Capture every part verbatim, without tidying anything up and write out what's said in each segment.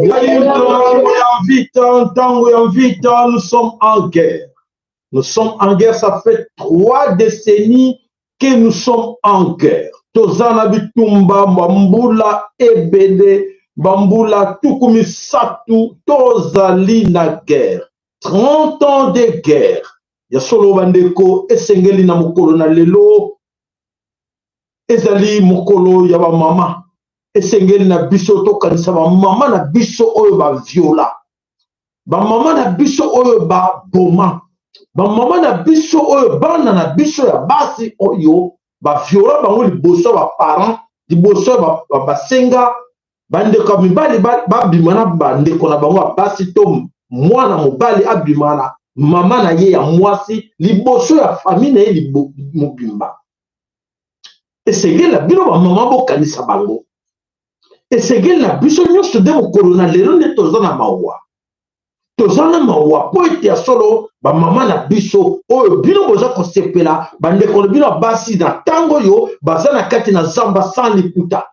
Ya ntangu ya mvita, ntangu ya mvita, nous sommes en guerre. Nous sommes en guerre, ça fait trois décennies que nous sommes en guerre. Toza na bitumba, bambula ebele, bambula tuku misato, tozali na guerre. Trente ans de guerre. Ya solo, bandeko, esengeli na mokolo na lelo, ezali mokolo ya bamama. Esengeli na biso tokanisa bamama na biso oyo baviola, bamama na biso oyo baboma, bamama na biso oyo, bana na biso ya basi oyo baviola bango liboso ya baparent, liboso ya ba-, ba-, basenga, bandeko ya mibali ba-, babima na bandeko na bango ya basi, to mwana mobali abima na mama na ye ya mwasi liboso ya famille na ye libo-, mobimba. Esengeli na bino bamama bokanisa bango. Esengeli na biso nyonso nde mokolo na lelo nde toza na mawa. Toza na mawa mpo ete ya solo bamama na biso oyo bino boza kosepela, bandeko na bino ya basi na ntango oyo baza na kati na zamba sans liputa.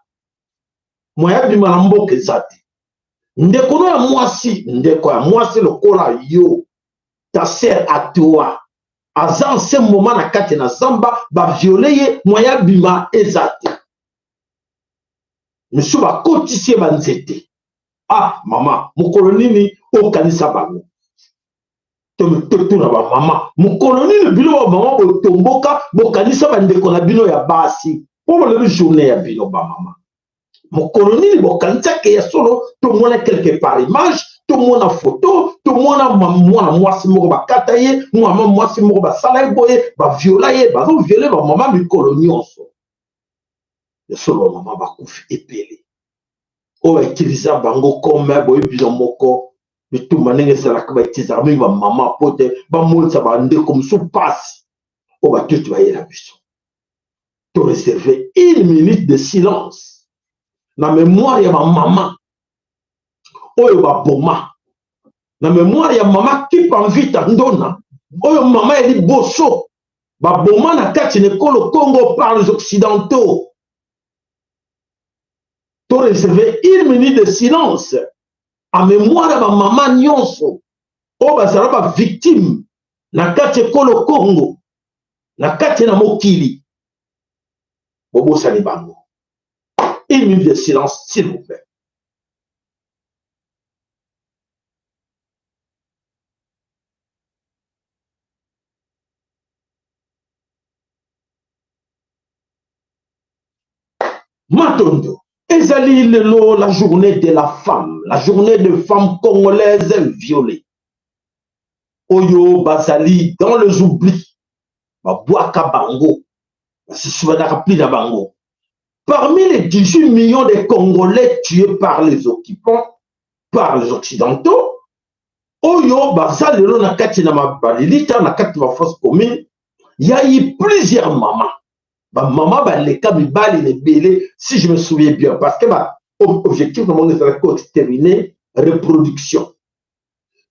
Moyen ya bima na mboka eza te. Ndeko na yo ya mwasi, ndeko ya mwasi lokola yo, ta sœur à toi, aza en ce moment na kati na zamba, bavioler ye, moyen ya bima eza te. Misusu bakotisi ye banzete. Ah, mama, mokolo nini okanisa bango? To-, totuna bamama, mokolo nini bino bamama botomboka, bokanisa bandeko na bino ya basi? Mpo bolobi journée ya bino bamama. Mokolo nini bokanisaka ya solo tomona quelque part image, tomona photo, tomona ma-, mwana mwasi moko bakata ye, mwana mwasi moko basala ye boye, baviola ye, bazoviole bamama mikolo nyonso? Ya solo, bamama bakufi ebele. Oyo bautiliza bango comme boye bino moko, bitumba ndenge ezalaka, bautiliza mingi bamama mpo ete bamonisa bandeko mosusu mpasi oyo batuti bayela biso. To réserver une minute de silence na mémoire ya bamama oyo baboma, na mémoire ya mama Kimpa Vita Ndona, oyo mama ya liboso baboma na kati na ekolo Congo par les Occidentaux. To réserver une minute de silence en mémoire ya bamama nyonso oyo bazala bavictime na kati ekolo Congo, na kati na mokili. Bobosani bango. Une minute de silence, s'il vous plaît. Matondo. Ezali lelo la journée de la femme, la journée de femmes congolaises violées. Oyo bazali dans les oublis. Babwaka bango. Basisubanaka plus na bango. Parmi les dix-huit millions de Congolais tués par les occupants, par les Occidentaux, oyo baza lelo na kati na mabalilita, na kati na fosse commune, il y a eu plusieurs mamans. Bamama baleka mibali na ebele, si je me souviens bien, parce que ba ob-, objectif na bango ezalaki ko-exterminer reproduction.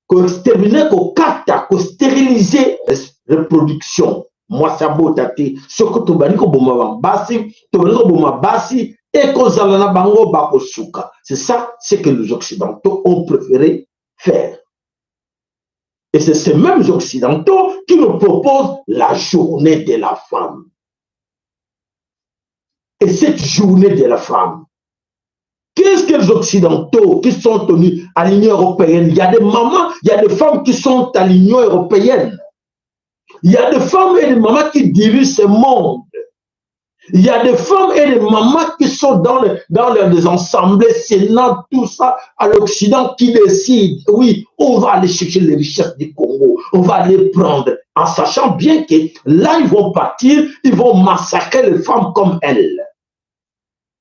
Ko-exterminer, kokata, ko-stériliser res-, reproduction. Mwasi abota te. Soki tobandi koboma ba-, basi, tobandi koboma basi, ekozala na bango bakosuka. C'est ça ce que les Occidentaux ont préféré faire. Et c'est ces mêmes Occidentaux qui nous proposent la journée de la femme. Et cette journée de la femme, qu'est-ce que les Occidentaux qui sont tenus à l'Union européenne? Il y a des mamans, il y a des femmes qui sont à l'Union européenne. Il y a des femmes et des mamans qui dirigent ce monde. Il y a des femmes et des mamans qui sont dans, le, dans les assemblées, Sénat, tout ça, à l'Occident, qui décident, oui, on va aller chercher les richesses du Congo, on va aller prendre, en sachant bien que là, ils vont partir, ils vont massacrer les femmes comme elles.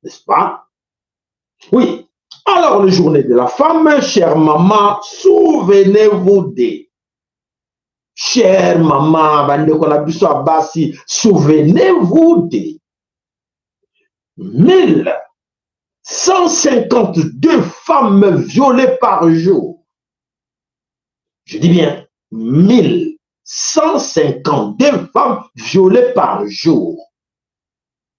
N'est-ce pas? Oui. Alors, le journée de la femme, chère maman, souvenez-vous de, chère maman, bandeko na biso ya basi, souvenez-vous de mille cent cinquante-deux femmes violées par jour. Je dis bien mille cent cinquante-deux femmes violées par jour,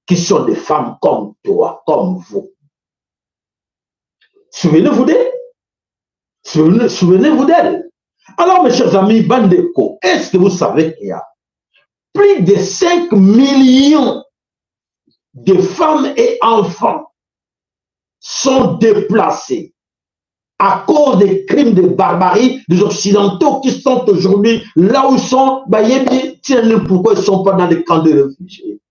qui sont des femmes comme toi, comme vous. Souvenez-vous d'elles. Souvenez-vous d'elles. Alors, mes chers amis, bandeko, est-ce que vous savez qu'il y a plus de cinq millions de femmes et enfants sont déplacés à cause des crimes de barbarie des Occidentaux qui sont aujourd'hui là où ils sont? Bayebi ti pourquoi ils ne sont pas dans les camps de réfugiés.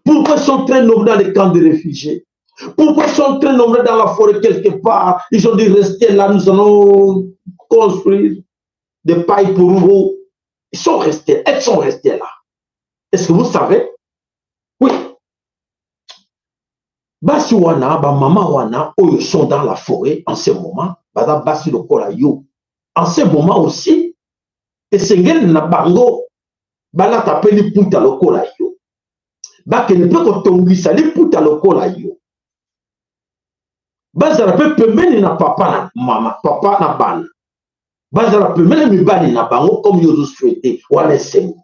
Pourquoi ils sont très nombreux dans les camps de réfugiés? Pourquoi ils sont très nombreux dans la forêt quelque part? Ils ont dit: restez là, nous allons construire des pailles pour vous. Ils sont restés, elles sont restées là. Est-ce que vous savez? Oui. Basi wana, ba maman wana, oyo sont dans la forêt en ce moment, baza basi lokola yo. En ce moment aussi, esengeli na bango balata pe liputa lokola yo. Bakende pe kotongisa liputa lokola yo. Bazala pe pembeni na papa na mama, papa na bana. Bazala pembeni mibali na bango comme yo zo souhaiter, wana esengo.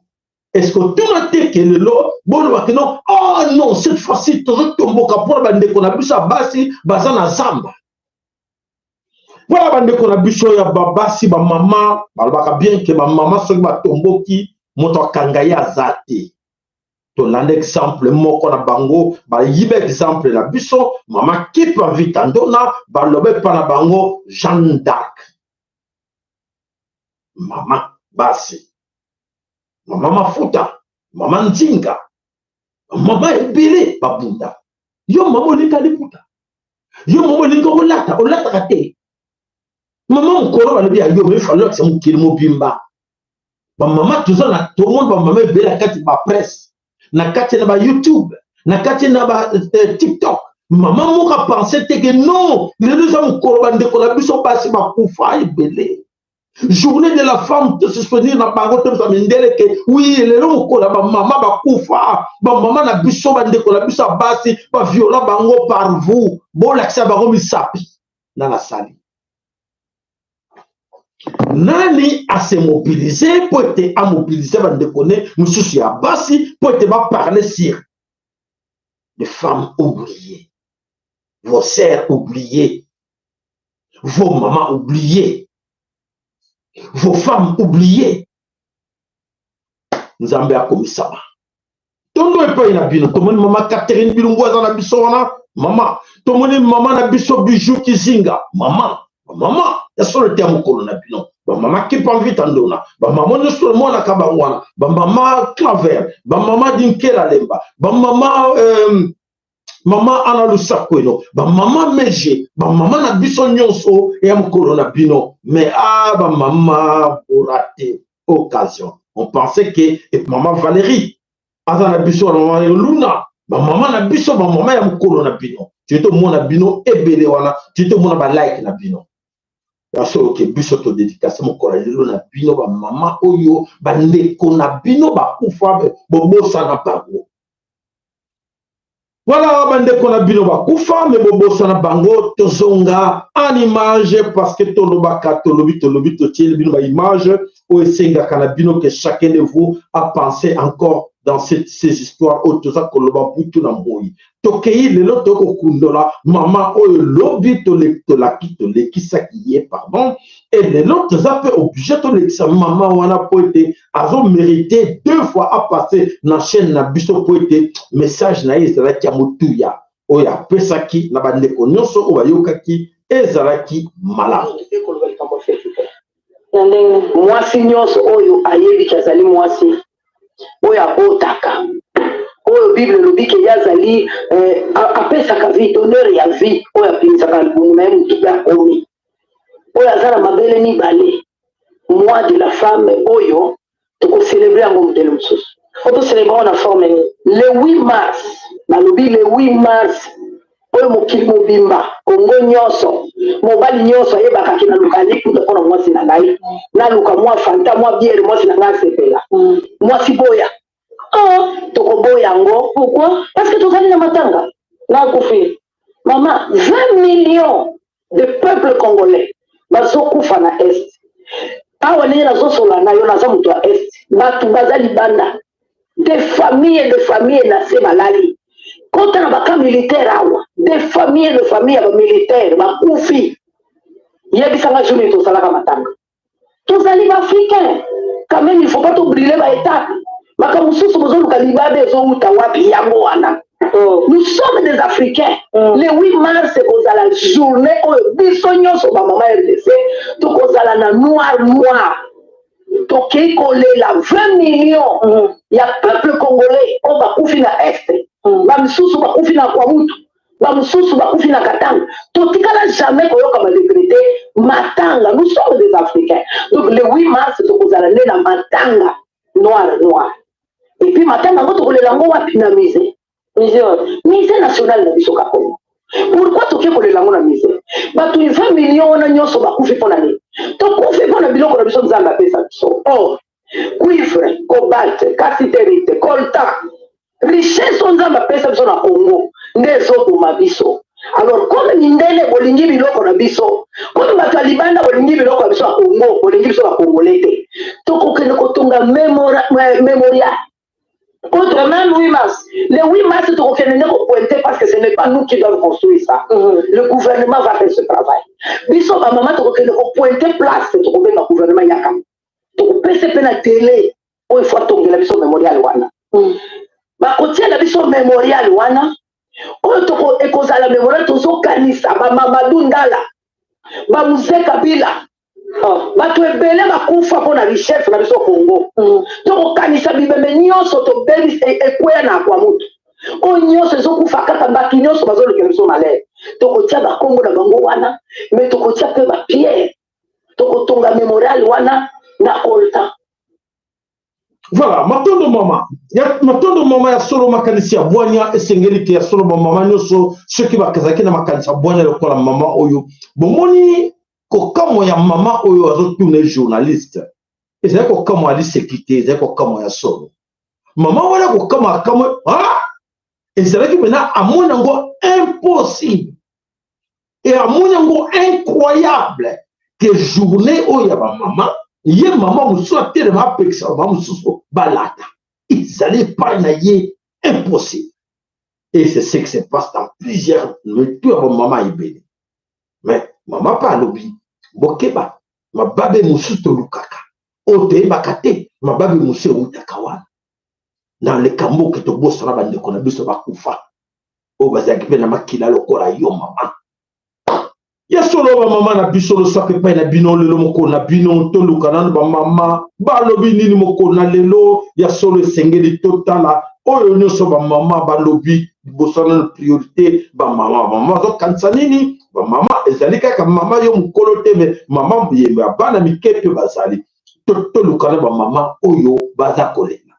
Est-ce que otuna te ke lelo, boloba ke non, oh non, cette fois-ci, tozo tomboka mpo na bandeko na biso ya basi, baza na zamba? Voilà, bandeko na biso ya babasi, ba mama, balobaka bien ke ba mama soki batomboki, moto akanga ye aza te. Tolanda exemple moko na bango, bayiba exemple na biso, mama Kipa Vita Ndona, baloba epa na bango Jeanne d'Arc. Mama basi, mama Mafuta, mama Nzinga, mama ebele babunda. Yo mama olinga liputa. Yo mama olinga kolata, olataka te. Mama mokolo balobi ya yo, mais il faut olakisa mokili mobimba. Ba mama toza na, tomona ba mama ebele na kati ba presse, na kati na ba YouTube, na kati na ba, eh, TikTok. Mama moko apenser te ke non, lelo eza mokolo bandeko na biso basi bakufa ebele. Journée de la femme, to se souvenir na bango, to bisa mindele ke oui, lelo mokolo ya ba mama bakufa, ba mama na biso, bandeko na biso ya basi, ba viola bango par vous, bolakisa bango misapi. Nani asali? Nani a se mobiliser mpo ete a mobiliser bandeko ne mosusu ya basi mpo ete ba parler sur les femmes oubliées, vos sœurs oubliées, vos mamans oubliées, vos femmes oubliées? Nzambe akomisama. Tondo epai na bino. Tomoni mama Catherine Bilungu aza na biso wana, mama. Tomoni mama na biso Bijou Kizinga, mama. Ba mama ya solo te ya mokolo na bino. Ba mama Kipa Vita Ndona, ba mama nyonso tomonaka bango wana, ba mama Claver, ba mama Dinkela Lemba, ba mama, euh, mama Ana Lusakweno, ba mama Meje, ba mama na biso nyonso ya mokolo na bino. Mais ah, ba mama, borate occasion. On pensait que, et mama Valérie, aza na biso wana, mama Luna, ba mama na biso, ba mama ya mokolo na bino. Ti tomona bino ebele wana, ti tomona ba like na bino. Ya solo ke biso to dédicace mokolo ya lelo na bino, ba mama oyo bandeko na bino bakufa, bobosana bango. Voilà, bandeko na bino bakufa, mais bobosana bango, tozonga en image, parce que tolobaka, tolobi, tolobi, totieli bino ba image oyo esengaka na bino que chacun de vous a pensé encore dans cette, ces histoires oyo toza koloba butu na moi. Tokei lelo, tokokundola mama oyo lobi tole-, tolaki, tolekisaki ye, pardon. E lelo toza pe obligé tolekisa mama wana, po ete azo mériter deux fois à passer na chaîne na biso, po ete message na ye ezalaki ya motuya oyo apesaki na bandeko nyonso oyo bayokaki, ezalaki malamu. Na ndenge mwasi nyonso oyo ayebi ke azali mwasi oyo abotaka, oyo Bible elobi ke ye azali, eh, a-, apesaka vie, donneur ya vie, oyo apimisaka libumu na ye motu pe akomi, oyo aza na mabele mibale, mois de la femme oyo toko célébrer yango modèle mosusu. Po to célébrer yango na forme nini? Le huit mars, nalobi le huit mars, oyo mokili mobimba, Congo nyonso, mobali nyonso ayebaka ke naluka liputa mpo na mwasi na ngai, naluka mwa Fanta, mwa bière, mwasi na ngai asepela. Mwasi boya. Oh, tokoboya yango. Pourquoi? Parce que tozali na matanga. Na akufi. Mama, vingt millions de peuple congolais bazokufa na Est. Awa ndenge nazosolola na yo, naza moto ya Est. Bato baza libanda. Des familles, des familles na se balali. Kota na ba camps militaires awa. Des familles, des familles ya ba militaires bakufi. Yebisa nga jour nini tosalaka matanga. Tozali ba Africains. Quand même, il faut pas to brûler ba étapes. Makambo mosusu bozoluka libabe ezouta wapi? Yango wana. Nous sommes des Africains. Le huit mars ekozala journée oyo biso nyonso ba mama R D C tokozala na noir noir. Tokei kolela vingt millions ya peuple congolais oyo bakufi na Est. Bamisusu bakufi na Kwamouth. Bamosusu bakufi na Katanga. Totikala jamais koyoka ba décréter matanga. Nous sommes des Africains. Donc le huit mars, tokozala nde na matanga noir, noir. Et puis matanga yango tokolela yango wapi? Na musée. Musée wapi? Musée national na biso ka Congo. Pourquoi toke kolela yango na musée? Bato vingt millions wana nyonso bakufi mpo na nini? Tokufi mpo na biloko na biso Nzambe apesa biso. Or, cuivre, cobalt, cassiterite, coltan, richesse oyo Nzambe apesa biso na Congo nde ezoboma biso. Alors, comme mindele bolingi biloko na biso, comme bato ya libanda bolingi biloko na biso ya Congo, bolingi biso ba Congolais te, tokokende kotonga memora-, me-, memorial. Contre même huit mars. Le huit mars, tokokende nde ko pointer parce que ce n'est pas nous qui doivent construire ça. Le gouvernement va faire ce travail. Biso ba mama tokokende ko pointer place, tokobenga gouvernement yaka. Tokopesa pe na délai oyo il faut atongela biso memorial wana. Bakotiela biso memorial wana, oyo toko-, ekozala memorial tozokanisa ba Mamadou Ndala, ba Mzee Kabila, bato ebele bakufa mpo na richesse na biso Congo. Tokokanisa bibembe nyonso tobebisi, e-, ekweya na Kwamouth. Oyo nyonso ezokufa kaka, bato nyonso bazolukela biso malheur. Tokotia bakombo na bango wana, mais tokotia pe ba pierre. Tokotonga memorial wana na coltan. Voilà, matondo mama. Ya, matondo mama, ya solo makanisi ya bwanya. Esengeli ke ya solo ba mama nyonso, soki bakazaki na makanisi ya bwanya lokola mama oyo, bomoni kokamwa ya mama oyo azotuna journaliste. Ezali kokamwa, aliseki te, ezali kokamwa ya solo. Mama wana kokamwa, akamwe, ah! Ezalaki mena amona yango impossible. Et amoni yango incroyable que journée oyo ya ba mama, ye mama mosusu atelema apekisa ba mama mosusu balata. Ezali epai na ye impossible. Et c'est ce qui se passe dans plusieurs mitu ya ba mama ebele. Mais mama pe alobi, bokeba, mababe mosusu tolukaka, oyo toyebaka te, mababe mosusu eutaka wana. Na likambo ke tobosana bandeko na biso bakufa, oyo bazalaki pe na makila lokola yo mama. Ya solo ba mama na biso, losaka epai na bino lelo, mokolo na bino, toluka nanu ba mama balobi nini mokolo na lelo. Ya solo esengeli totala oyo nyonso ba mama balobi liboso na priorité. Ba mama, ba mama bazokanisa nini? Ba mama ezali kaka mama yo mokolo te, mais mama ye ya bana mike pe bazali. To-, toluka na ba mama oyo baza kolela.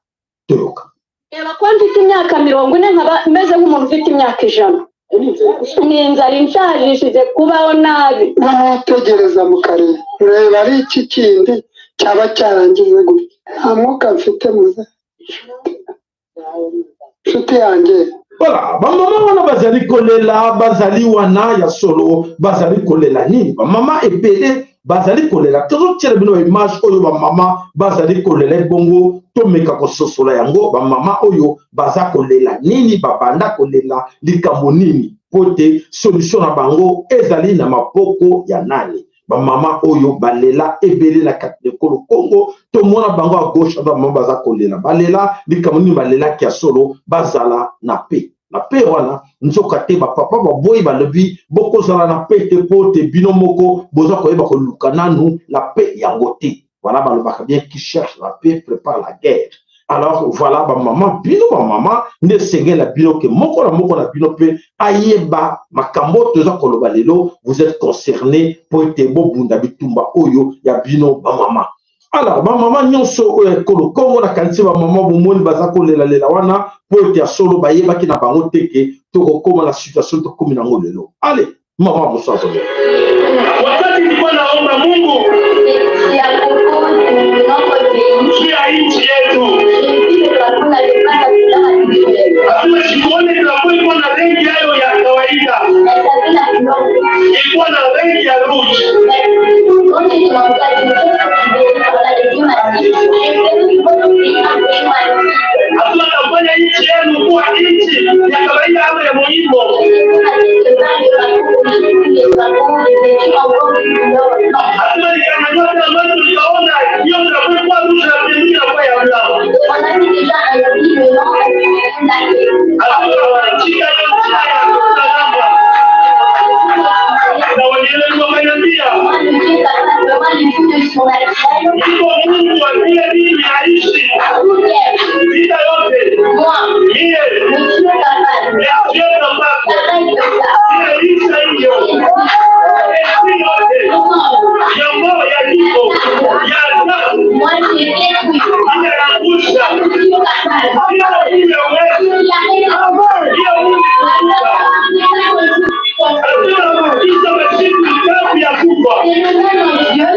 Toyoka. Reba ko mfite imyaka mirongo ine, nkaba meze nk'umuntu ufite imyaka ijana. Ni inzara inshajishije, kubaho nabi. Tegereza, mukari, reba ari iki kindi cyaba cyarangize gute? Nta mwuka mfite, muze, nshuti yanjye. Voilà, ba mama wana bazali kolela, bazali wana ya solo, bazali kolela nini? Ba mama ebele bazali kolela. Tozotiela bino ba image oyo ba mama bazali kolela, ebongo tomeka kososola yango. Ba mama oyo baza kolela nini, babanda kolela likambo nini, po ete solution na bango ezali na maboko ya nani? Ba mama oyo balela ebele na kati na ekolo Kongo, tomona bango à gauche, à droite, mama baza kolela. Balela likambo nini? Balelaki ya solo bazala na paix. Na paix wana, nzoka te, ba papa baboyi, balobi bokozala na paix te, po ete bino moko boza koyeba koluka nanu la paix yango te. Voilà, balobaka bien: qui cherche la paix prépare la guerre. Alors voilà, ba mama, bino ba mama, nde esengeli na bino ke moko na moko na bino pe ayeba makambo toza koloba lelo. Vous êtes concernés po ete bobunda bitumba oyo ya bino ba mama. Alors, ba mama nyonso oyo ya ekolo Kongo, nakanisi ba mama bomoni baza kolela lela wana, po ete ya solo bayebaki na bango te ke tokokoma na situation tokomi nango lelo. Allez, mama mosusu azolela. Wakati nilikuwa naomba Mungu juu ya nchi yetu, hatuna sikuone drapeau ilikuwa na rangi yayo ya kawaida, ilikuwa na rangi ya rouge. Hatuna kufanya nchi yenu kuwa nchi ya kawaida ama ya muhimu. Hatuna likanyanyua tena macho likaona hiyo drapeau ilikuwa rouge na pembeni inakuwa ya blanc. Hatuna katika hiyo njia ya usalama. Na wengine wakaniambia, iko Mungu wa vile mimi naishi. Vita yote. Mie. Ndio sababu. Vita hiyo. Vita yote. Ya moyo ya kifo. Ya adhabu. Inaangusha. Vita hiyo wewe. Hiyo Mungu. Anataka kufikisha majibu vitabu ya kufa.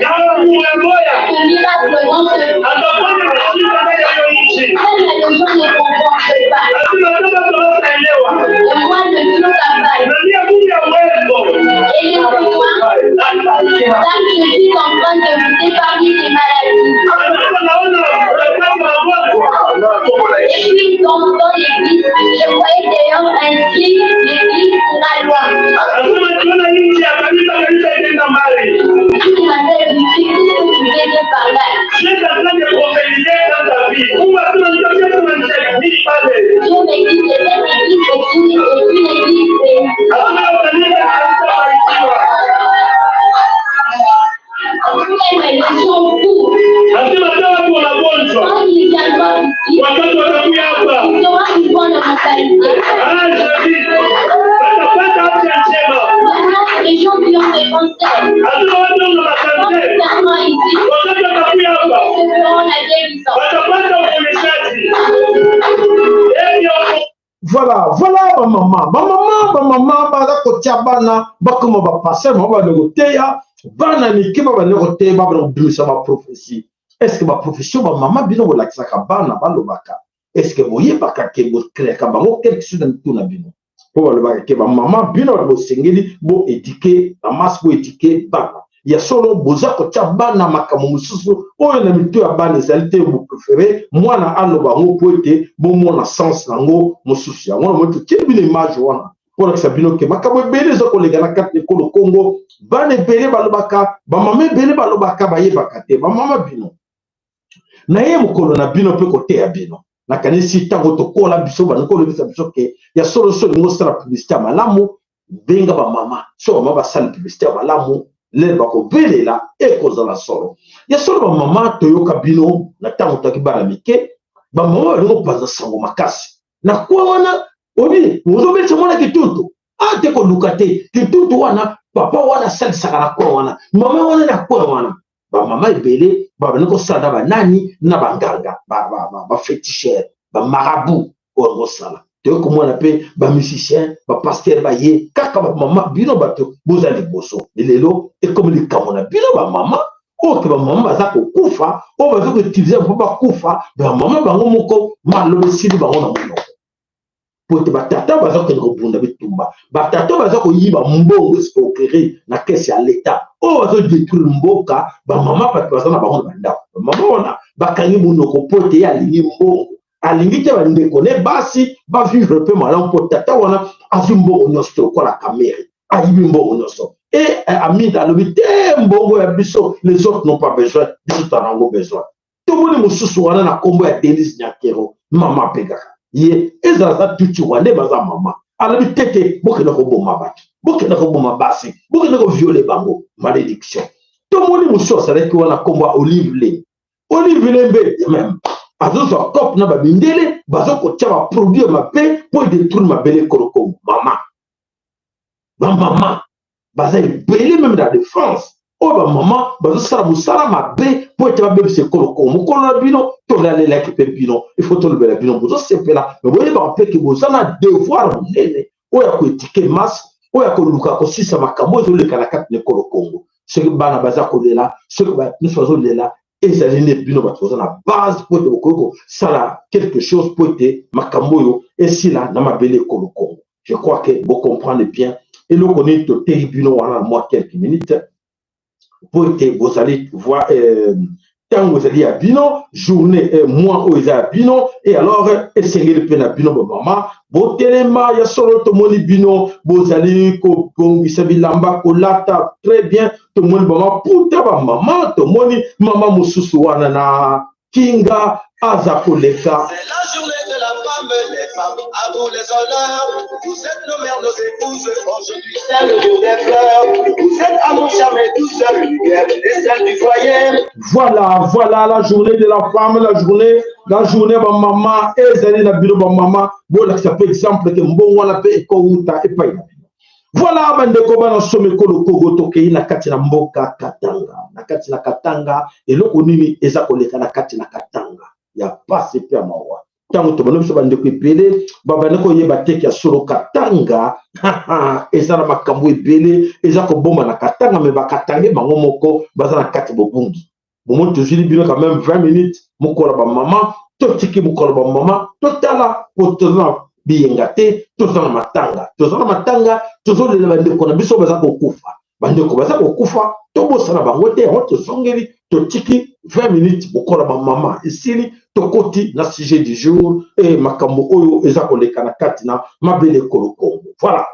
Yaani, Mungu ya moya. Atafanya majibu ndani ya hiyo nchi. Lazima kama tunaweza elewa. Na ndiye Mungu ya uwezo. Anataka naona unataka magonjwa. Et puis, quand on entend l'église, je voyais dehors un signe, l'église sera loin. Anasema, "Niona nchi ya kabisa kabisa inaenda mbali." Il m'a dit, "Tu sais ce que tu veux dire par là?" Je suis en train de prophétiser dans ta vie. Mungu anasema, "Niambie tu na nchi ya kabisa pale." Dieu me dit, "C'est cette église, c'est une, c'est une église, c'est une." Hakuna kanisa kabisa barikiwa. Anasema hata watu wanagonjwa, wakati watakuja hapa, ah, je dis, watapata afya njema. Hata watu wana makante, wakati watakuja hapa, watapata uponyaji. Hivyo Voilà, voilà ba mama. Ba mama, ba mama baza kotia bana bakoma ba pasteur, mama banda koteya bana mike, ba banda koteya, ba banda kobimisa ba prophétie. Est-ce que ba prophétie ba mama bino bolakisaka bana balobaka? Est-ce que boyebaka ke bocréaka bango quelque chose na mitu na bino? Po balobaka ke ba mama bino bosengeli bo éduquer, ba masi bo éduquer bana. Ya solo, boza kotia bana makambo mosusu oyo na mitu ya bana ezali te. Bo préférer mwana aloba yango po ete bomona sens na yango mosusu. Yango wana moto totili bino image wana, po lakisa bino ke makambo ebele eza koleka na kati ya ekolo Kongo. Bana ebele balobaka, bamama ebele balobaka, bayebaka te. Bamama bino, naye mokolo na bino pe koteya bino. Nakanisi ntango tokola, biso banda kolobisa biso ke ya solo, soki olingi osala publicité ya malamu, benga bamama. Soki bamama basali publicité ya malamu, lelo bakobelela, ekozala solo. Ya solo, bamama, toyoka bino na ntango toyaki bana mike, bamama balingi kopanza sango makasi. Na coin wana, obi, ozobelisa mwana kituntu. Ah, te koluka te. Kituntu wana, papa wana asalisaka na coin wana. Mama wana na coin wana. Bamama ebele babanda kosala na banani? Na banganga, ba, ba, ba, ba féticheurs, ba marabouts oyo bakosala. Toye komona pe ba musiciens, ba pasteurs baye, kaka bamama. Bino bato boza liboso. Lelo ekomi likambo na bino bamama, oyo ke bamama baza kokufa, oyo baza koutiliser po bakufa, bamama bango moko maloba esili bango na monoko. Po ete batata baza kokende kobunda bitumba, batata baza koyiba mbongo, escroquerie na caisse ya l'État. oyo bazo détruire mboka, ba mama bato baza na bango na bandako. Ba mama wana bakangi monoko mpo ete ye alingi mbongo, alingi te bandeko na ye basi ba vivre mpe malamu, mpo tata wana azwi mbongo nyonso te, lokola Kamerhe ayibi mbongo nyonso. E, eh, Amida alobi te, mbongo ya biso, les autres n'ont pas besoin, biso tozana yango besoin. Tomoni mosusu wana na kombo ya Denise Nyakero, mama pe kaka. Ye, ezala aza Tutsi rwandais, baza mama. Alobi te te, bokende koboma bato, bokende koboma basi, bokende ko violer bango. Malédiction. Tomoni mosusu azalaki wana, kombo ya Olive Lembe. Olive Lembe, même, azozwa coop na ba mindele, bazo kotia ba produits ya mabe mpo e détruire mabele ekolo Kongo. Mama. Ba mama baza ebele, même dans la défense. Oyo ba mama bazosala mosala mabe mpo ete babebisa ekolo Kongo. Mokolo na bino, tolalelaki mpe bino, il faut tolobela bino, bozosepela, mais boyebaka mpe ke boza na devoir monene, oyo ya ko éduquer masse, oyo ya koluka kosisa makambo oyo ezoleka na kati na ekolo Kongo. Soki bana baza kolela, soki bato nyonso bazolela, ezali nde bino bato boza na base mpo ete bokoki kosala quelque chose mpo ete makambo oyo esila na mabele ekolo Kongo. Je crois que vous comprenez bien. Eloko nini toteyi bino wana na mwa quelques minutes, mpo ete bozali voir, euh, ntango ezali ya bino, journée, euh, mois oyo eza ya bino, et alors, euh, esengeli mpe na bino ba mama botelema. Ya solo, tomoni bino bozali kobongisa bilamba, kolata très bien. Tomoni ba mama, puta ba mama, tomoni mama mosusu wana na kinga aza koleka. C'est la journée de la femme, les femmes, à vous les honneurs. Vous êtes nos mères, nos épouses, aujourd'hui c'est le jour des fleurs. Vous êtes à mon charme et douceur, lumière, étoile du foyer. Voilà, voilà la journée de la femme, la journée, la journée ba mama, ezali na bino ba mama, bolakisa mpe exemple ke mbongo wana mpe ekouta epai na bino. Voilà, bandeko, bana somo ekolo Kongo, tokei na kati na mboka Katanga. Na kati na Katanga, eloko nini eza koleka na kati na Katanga? Ya pasi mpe ya mawa. Ntango tobanda biso, bandeko ebele babanda koyeba te ke ya solo Katanga eza na makambo ebele eza kobomba na Katanga, mais ba Katangais bango moko baza na kati bobungi. Bomoni, tozwili bino quand même vingt minutes, mokolo ya ba mama, totiki mokolo ya ba mama, totala, mpo toza na biyenga te, toza na matanga. Toza na matanga, tozolela bandeko na biso baza kokufa. Bandeko baza kokufa, tobosana bango te, yango tozongeli, totiki vingt minutes, mokolo ya ba mama esili, tokoti na sujet du jour, e makambo oyo eza koleka na kati na mabele ekolo Kongo. Voilà.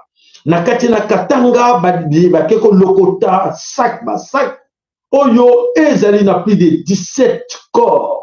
Na kati na Katanga, ba-, ba-, bake kolokota sac, ba sac, oyo ezali na plus de dix-sept corps,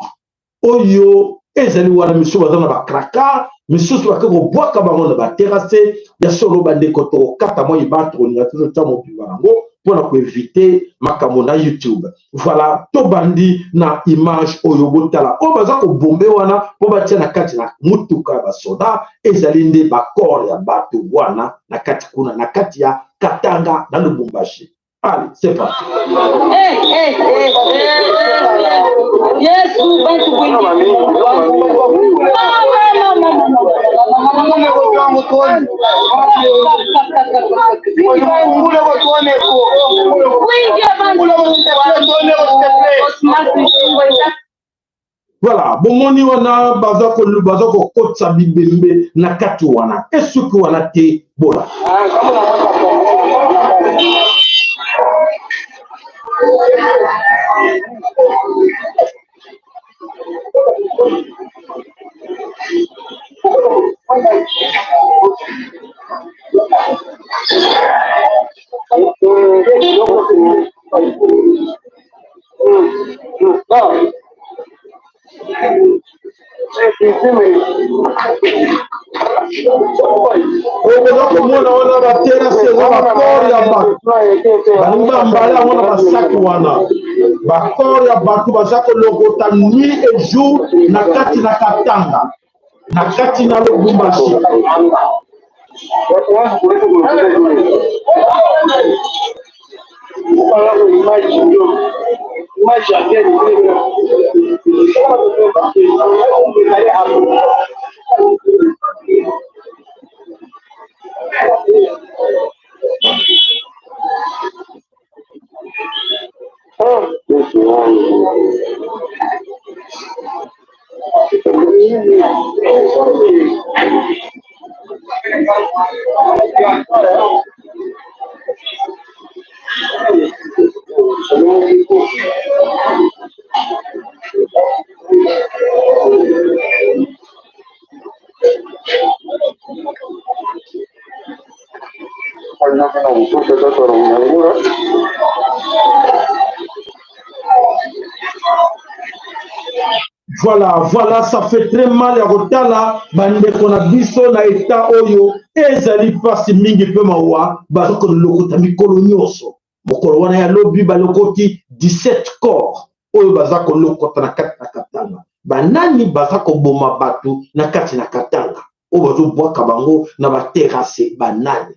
oyo ezali wana, misusu baza na ba cracas, misusu bake kobwaka bango na ba terrasse. Ya solo, bandeko, tokokata mwa ibatu, kolinga te totia mobimba na yango mpo na ko éviter makambo na YouTube. Voilà, tobandi na image oyo, botala oyo baza kobombe wana mpo batia na kati na motuka ya basoda, ezali nde ba corps ya bato wana na kati kuna, na kati ya Katanga, na Lubumbashi. Allez, c'est parti. Eh, eh, eh, eh, eh, eh. Yesu, bantu bwingi. Mama, mama, mama, mama. Bwingi ya bantu. Voilà, bomoni wana baza ko-, baza kokotisa bibembe na kati wana. E suki wana te, bola. Oyo boza komona wana, ba terrasse eza ba corps ya bato. Balingi bambala yango na ba sac wana. Ba corps ya bato baza kolokota nuit et jour na kati na Katanga, na kati na Lubumbashi. Voilà, voilà, ça fait très mal ya kotala bandeko na biso na état oyo. Ezali mpasi mingi mpe mawa, baza kolokota mikolo nyonso. Mokolo wana ya lobi balokoti dix-sept corps oyo baza kolokota na kati na Katanga. Banani baza koboma bato na kati na Katanga, oyo bazobwaka bango na baterase? Banani?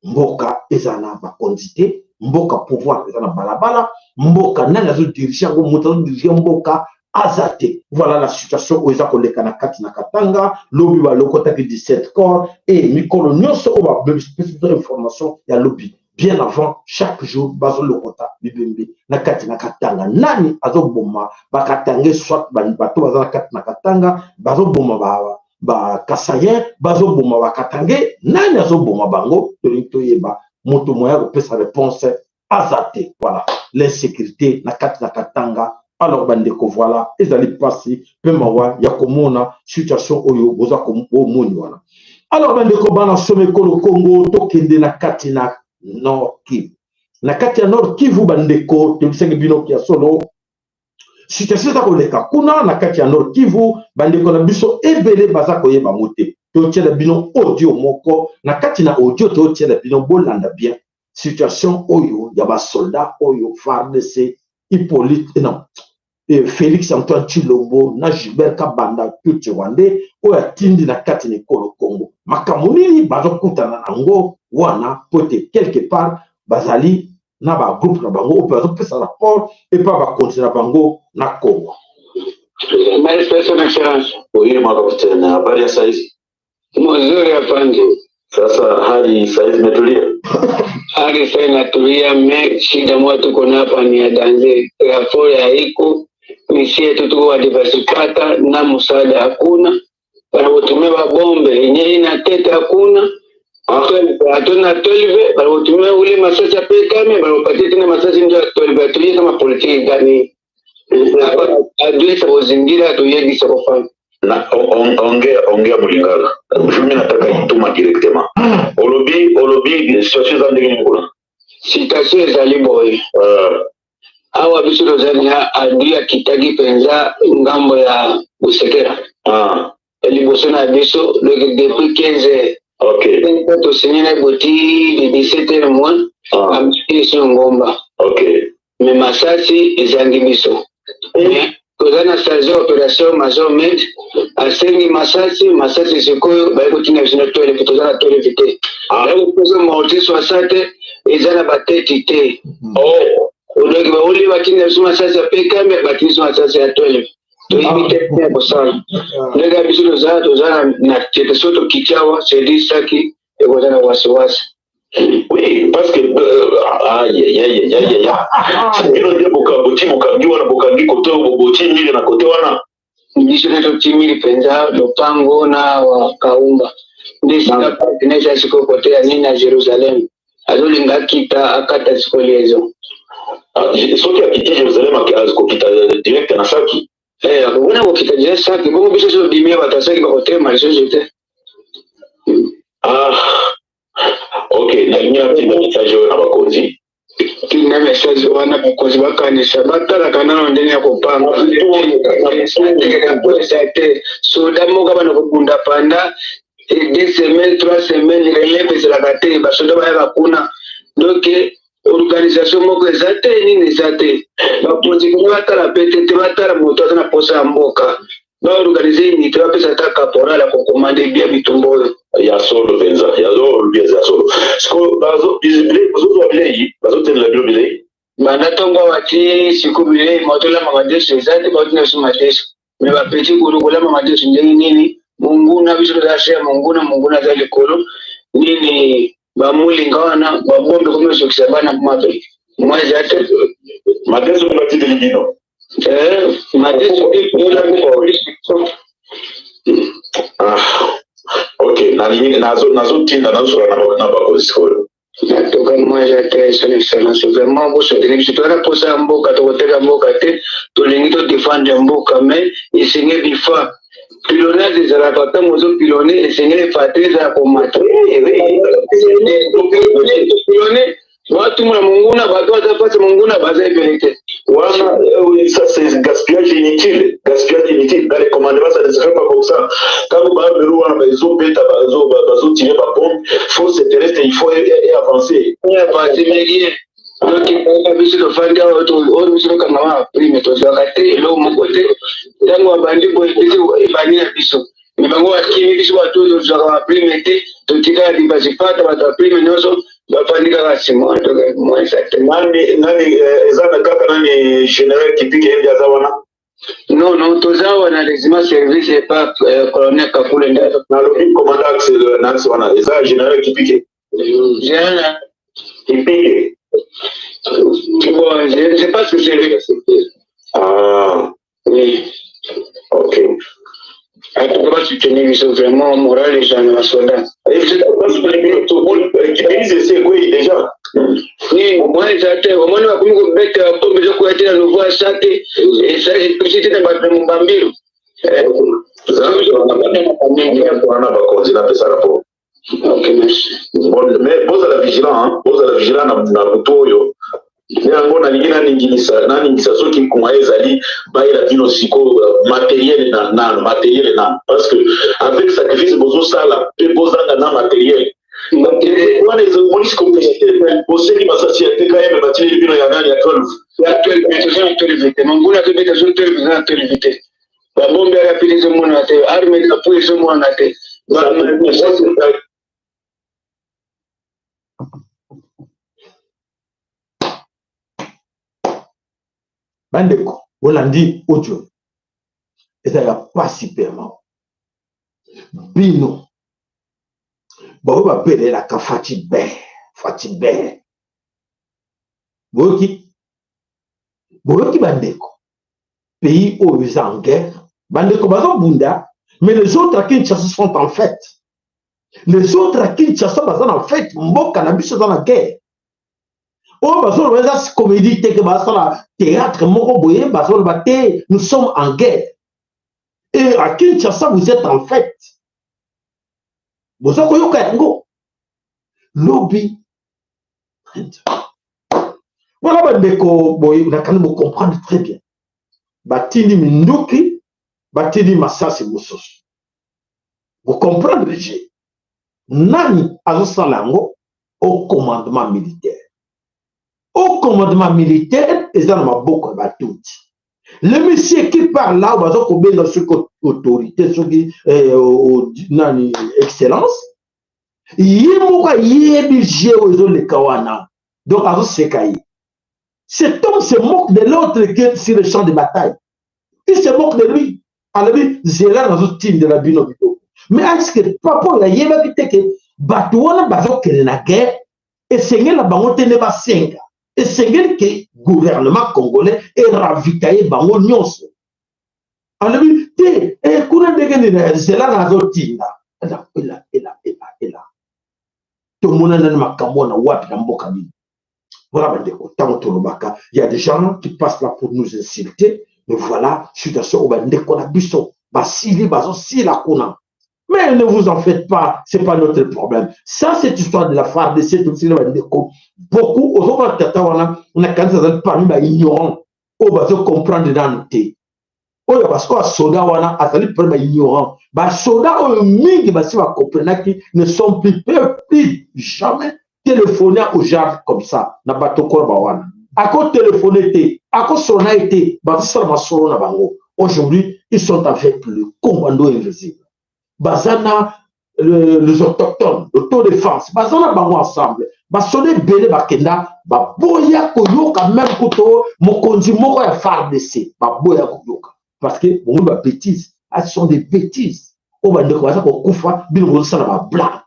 Mboka eza na bakonzi te, mboka pouvoir eza na balabala, mboka nani azodirige yango? Moto azodirige mboka aza te. Voilà la situation oyo eza koleka na kati na Katanga. Lobi balokotaki dix-sept corps, e mikolo nyonso oyo bapesi biso information ya lobi, bien avant, chaque jour bazolokota bibembe na kati na Katanga. Nani azoboma ba Katangais? Soit ba- bato baza na kati na Katanga bazoboma ba ba Kasaïens, bazoboma ba Katangais. Nani azoboma bango? Tolingi toyeba. Moto moya kopesa réponse aza te. Voilà, l'insécurité na kati na Katanga. Alors bandeko, voilà, ezali mpasi mpe mawa ya komona situation oyo boza komoni wana. Alors bandeko, bana somo ekolo Kongo, tokende na kati na Nord Kivu. Na kati ya Nord Kivu, bandeko, toyebisaki bino kia solo situation eza koleka kuna na kati ya Nord Kivu. Bandeko na biso ebele baza koyeba yango te. Totiela bino audio moko, na kati na audio totiela bino, bolanda bien situation oyo ya basoldat oyo FARDC, Hippolyte, eh, non, eh, Félix Antoine Tshilombo na Gilbert Kabanda, Tutsi rwandais, oyo atindi na kati na ekolo Congo. Makambo nini bazokutana na yango wana? Po ete quelque part bazali na ba groupe na bango oyo mpe bazopesa rapport epa bakonzi na bango na Congo. Maestro, son excellence. Oui, mon capitaine, habari ya saizi? Mzuri, afande. Sasa hali saizi imetulia? Hali sasa inatulia, mais shida moja tuko nayo hapa ni ya danger. Rapport ya iko, misi yetu tuko wadivasipata na msaada hakuna. Banakutumia babombe, yenye ina tete hakuna. Hatuna twelve, banakutumia ule masasi ya P K M, banakupatia tena masasi ndio ya twelve. Hatujui kama politiki gani. Hapa adui sa kuzingira, hatuyebisa kufanya. Na, on-, on-, ongea, ongea mu Lingala. Mimi nataka ituma directement. Olobi, olobi, situation eza ndenge nini kuna? Situation ezali boye. Euh. Awa biso tozali na adui akitaki mpenza ngambo ya Busekera. Ah. E liboso na biso, donc depuis quinze heures. Ok. Tosigné na ye boti de dix-sept heures moins, ah, amsisi ngomba. Ok. Mais masasi ezangi biso. Eh. Mais toza na chargé opération Major Med, asengi masasi, masasi sikoyo baye kotinda biso na twelve, toza na twelve te. Ah. Baye koposa mortier soixante, eza na batete te. Oh. Donc bauli batinda biso masasi ya P K M, batinda biso masasi ya twelve. Toyebi te nini ya kosala. Ah. Ndenge ya biso toza, toza na, na tete, soki tokiti awa, c'est-à-dire saki ekoza na wasiwasi. Oui, parce que, euh, aïe, aïe, aïe, aïe, aïe. Bino nde boka-, boti bokangi wana, bokangi côté oyo, boti mur na côté wana. Biso nde totimiri mpenza lopango na wa Kaumba. Nde sika, ah, partenaire ya sikoyo côté ya nini, ya Jérusalem. Azolinga akita, akata sikoyo liaison. Ah, soki akiti Jérusalem, ak-, akokita direct na Saki? Eh, akokuna kokita direct Saki. Bongo biso soki tobimi awa, bato ya Saki bakotelema lisusu te. Ah, ok, nalingi natinda message oyo na bakonzi. Tinda message wana, bakonzi bakanisa, batalaka nano ndenge ya kopanga. Soda moko bana kobunda panda, eh, deux semaines, trois semaines, relève ezalaka te, basoda bayaka kuna. Donc, eh, organisation moko eza te, nini eza te. Bakonzi kuna batala mpe te, te batala moto aza na posa ya mboka. Ba organiser unité, bapesa ata caporal ya ko commander bien bitumba oyo. Ya solo mpenza, ya solo, ya solo. Sikoyo bazo, bizi-, bilei, bazozwa bilei, bazotindela bino bilei? Banda ntongo awa ti sikoyo bilei, moto olamba madesu eza te, baotindela biso madesu. Mais ba petits kuna kolamba madesu ndenge nini? Monguna, biso toza se ya monguna, monguna aza likolo. Nini, ba mulinga wana, ba bombe komi ozokisa bana mabe. Mwa eza te. Madesu nde batindeli bino? Eh, madesu. Ah, ok, nalingi, nazo, nazotinda, nazosola na ba-, na bakonzi sikoyo. En tout cas, moi, j'étais sur l'excellence. Vraiment, vous soutenez, biso toza na posa ya mboka, tokoteka mboka te, tolingi to défendre mboka, mais esengeli bifa. Pilonnage ezalaka, ntango ozo pilonner, esengeli fatra eza ya komata. Oui, oui. Pilonner, pilonner, watu muna monguna, bato baza mpasi monguna, baza ebele te. Wana, euh, oui, ça c'est gaspillage inutile. Gaspillage inutile. Dans les commandements, ça ne se fait pas comme ça. Quand vous avez le roi, ils ont bêta, ils ont, ils ont tiré la bombe, force terrestre, il faut é-, é-, avancer. Ouais, avancer, mais rien. Donc, il faut que biso tofandi awa, to-, oyo biso tokanga ma prime, tozwaka te eloko moko te. Ntango abandi boye, biso ebandi na biso. Mais bango bakimi biso, bato oyo tozwaka ba prime te, totikala libazi pata, bato ya prime nyonso bafandi kaka nsima, donc, moi, ça te- Nani, nani, eh, eza na kaka nani, Général Kipike, yende aza wana? Non, non, toza awa na régiment service et pas, euh, colonel Kakule nde. Nalobi commandant axe, le, na axe wana, eza Général Kipike. Général Kipike. Bon, je ne sais pas ce que c'est. Ah. Oui. Ok. En tout cas, ba soutenir biso vraiment, moral eza na ba soldats. Et je pense que les minutes, tout le monde, euh, qui disent c'est quoi déjà? Oui, moi, j'attends. Au moins, nous avons beaucoup de bêtes, euh, comme je crois, à nouveau à chaque, et ça, et puis, c'était dans ma, dans mon bambino. Eh, za-, wana ba-, wana bakonzi na pesa rapport. Ok, merci. Bon, mais bozala vigilant, hein. Bozala vigilant na, na butu oyo. Yango nalingi naningisa, naningisa soki kuma ezali, bayela bino siko, euh, matériel na, na, matériel na. Parce que avec sacrifice bozosala, pe bozanga na matériel. Matériel. Wana ezo monisa complicité, boseli masasi ya T K M, batili bino ya nani, ya twelve. Ya twelve, mais toza na twelve te. Manguna to beta zo twelve, toza na twelve te. Ba bombe ya rapide ezo mona te, arme na pu ezo mona te. Ba, bandeko, bolandi audio. Eza ya mpasi mpe, mawa. Bino, baoyo babelelaka Fatshi Bemba, Fatshi Bemba. Boyoki? Boyoki, bandeko? Pays oyo eza en guerre. Bandeko bazobunda, mais les autres à Kinshasa sont en fête. Les autres à Kinshasa baza na fête, mboka na biso eza na guerre. Oyo bazoloba eza comédie te, ke basala théâtre moko boye, bazoloba te, nous sommes en guerre. Et à Kinshasa, vous êtes en fête. Boza koyoka yango. Lobi. Voilà, bandeko, boye, na kani mo comprendre très bien. Batindi minduki, batindi masasi mosusu. Vous comprenez le jeu. Nani azosala yango? Au commandement militaire. Au commandement militaire, eza na maboko ya Batutsi. Le monsieur qui parle là, baza kobenga soki autorité, soki, eh, o-, o-, nani, excellence. Ye moko ayebi jeu oyo ezoleka wana. Donc, azoseka ye. Cet homme se moque de l'autre qui est sur le champ de bataille. Il se moque de lui. Alobi, zela, nazotindela bino biloko. Mais est-ce que papa oyo ayebaki te ke bato wana bazokende na guerre, esengeli na bango te nde basenga. Esengeli ke gouvernement congolais e ravitailler bango nyonso. Alobi, te, eh, kuna ndenge nini, zela, nazotinda. Ela, ela, ela, ela, ela. Tomona nani makambo wana wapi na mboka nini? Voilà, bandeko, ntango tolobaka, il y a des gens qui passent là pour nous insulter, mais voilà, situation oyo bandeko na biso basili, bazosila kuna. Mais ne vous en faites pas, c'est pas notre problème. Ça, cette histoire de la FARDC, tout ça, bandeko, beaucoup, ozomona tata wana, na kanisa azali parmi ba ignorants, oyo bazo comprendre nanu te. Oyo parce que soda wana azali vraiment ignorant. Ba soda oyo mingi basi ba comprenaki ne sont plus, peuvent plus jamais téléphoner au genre comme ça, na bato koloba wana. Ako téléphoner te, ako sona te, bazosala masolo na bango. Aujourd'hui, ils sont avec le commando invisible. Baza na le, les autochtones, l'autodéfense, baza na bango ensemble. Ba soda ebele bakenda, baboya koyoka même kutu mokonzi moko ya FARDC, baboya koyoka. Parce que bon, ba bêtises, ah, ce sont des bêtises. Oyo bandeko baza kokufa, bino bozosala ba blagues.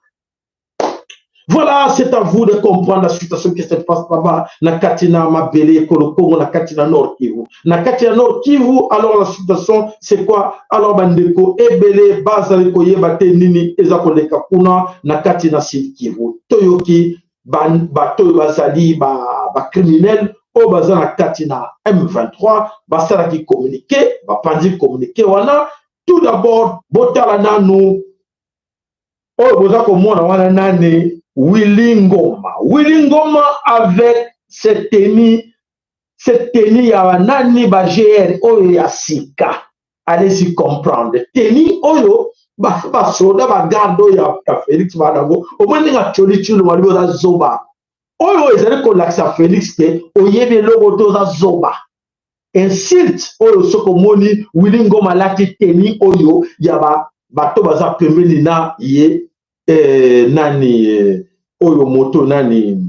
Voilà, c'est à vous de comprendre la situation qui se passe là-bas, na kati na mabele ya ekolo Congo, na kati na Nord Kivu. Na kati na Nord Kivu, alors la situation, c'est quoi? Alors, bandeko ebele bazali koyeba te nini eza koleka kuna na kati na Sud Kivu. Toyoki ba-, bato oyo bazali ba, ba criminels oyo baza na kati na M vingt-trois, basalaki communiqué, bapanzi communiqué wana, Tout d'abord, botala nanu oyo boza komona wana, nani? Willy Ngoma. Willy Ngoma avec cette tenue, cette tenue ya ba nani? Ba G R oyo ya sika. Allez-y comprendre. Tenue oyo ba, ba soda, ba garde oyo ya, ya Félix ba nango. Omoni nga Tsholi Tshilombo alobi oza zoba. Oyo ezali kolakisa Félix que oyebi eloko te, oza zoba. Insulte oyo, soki omoni Willy Ngoma alati tenue oyo ya ba, bato baza pembeni na ye, eh, nani, eh, oyo moto nani,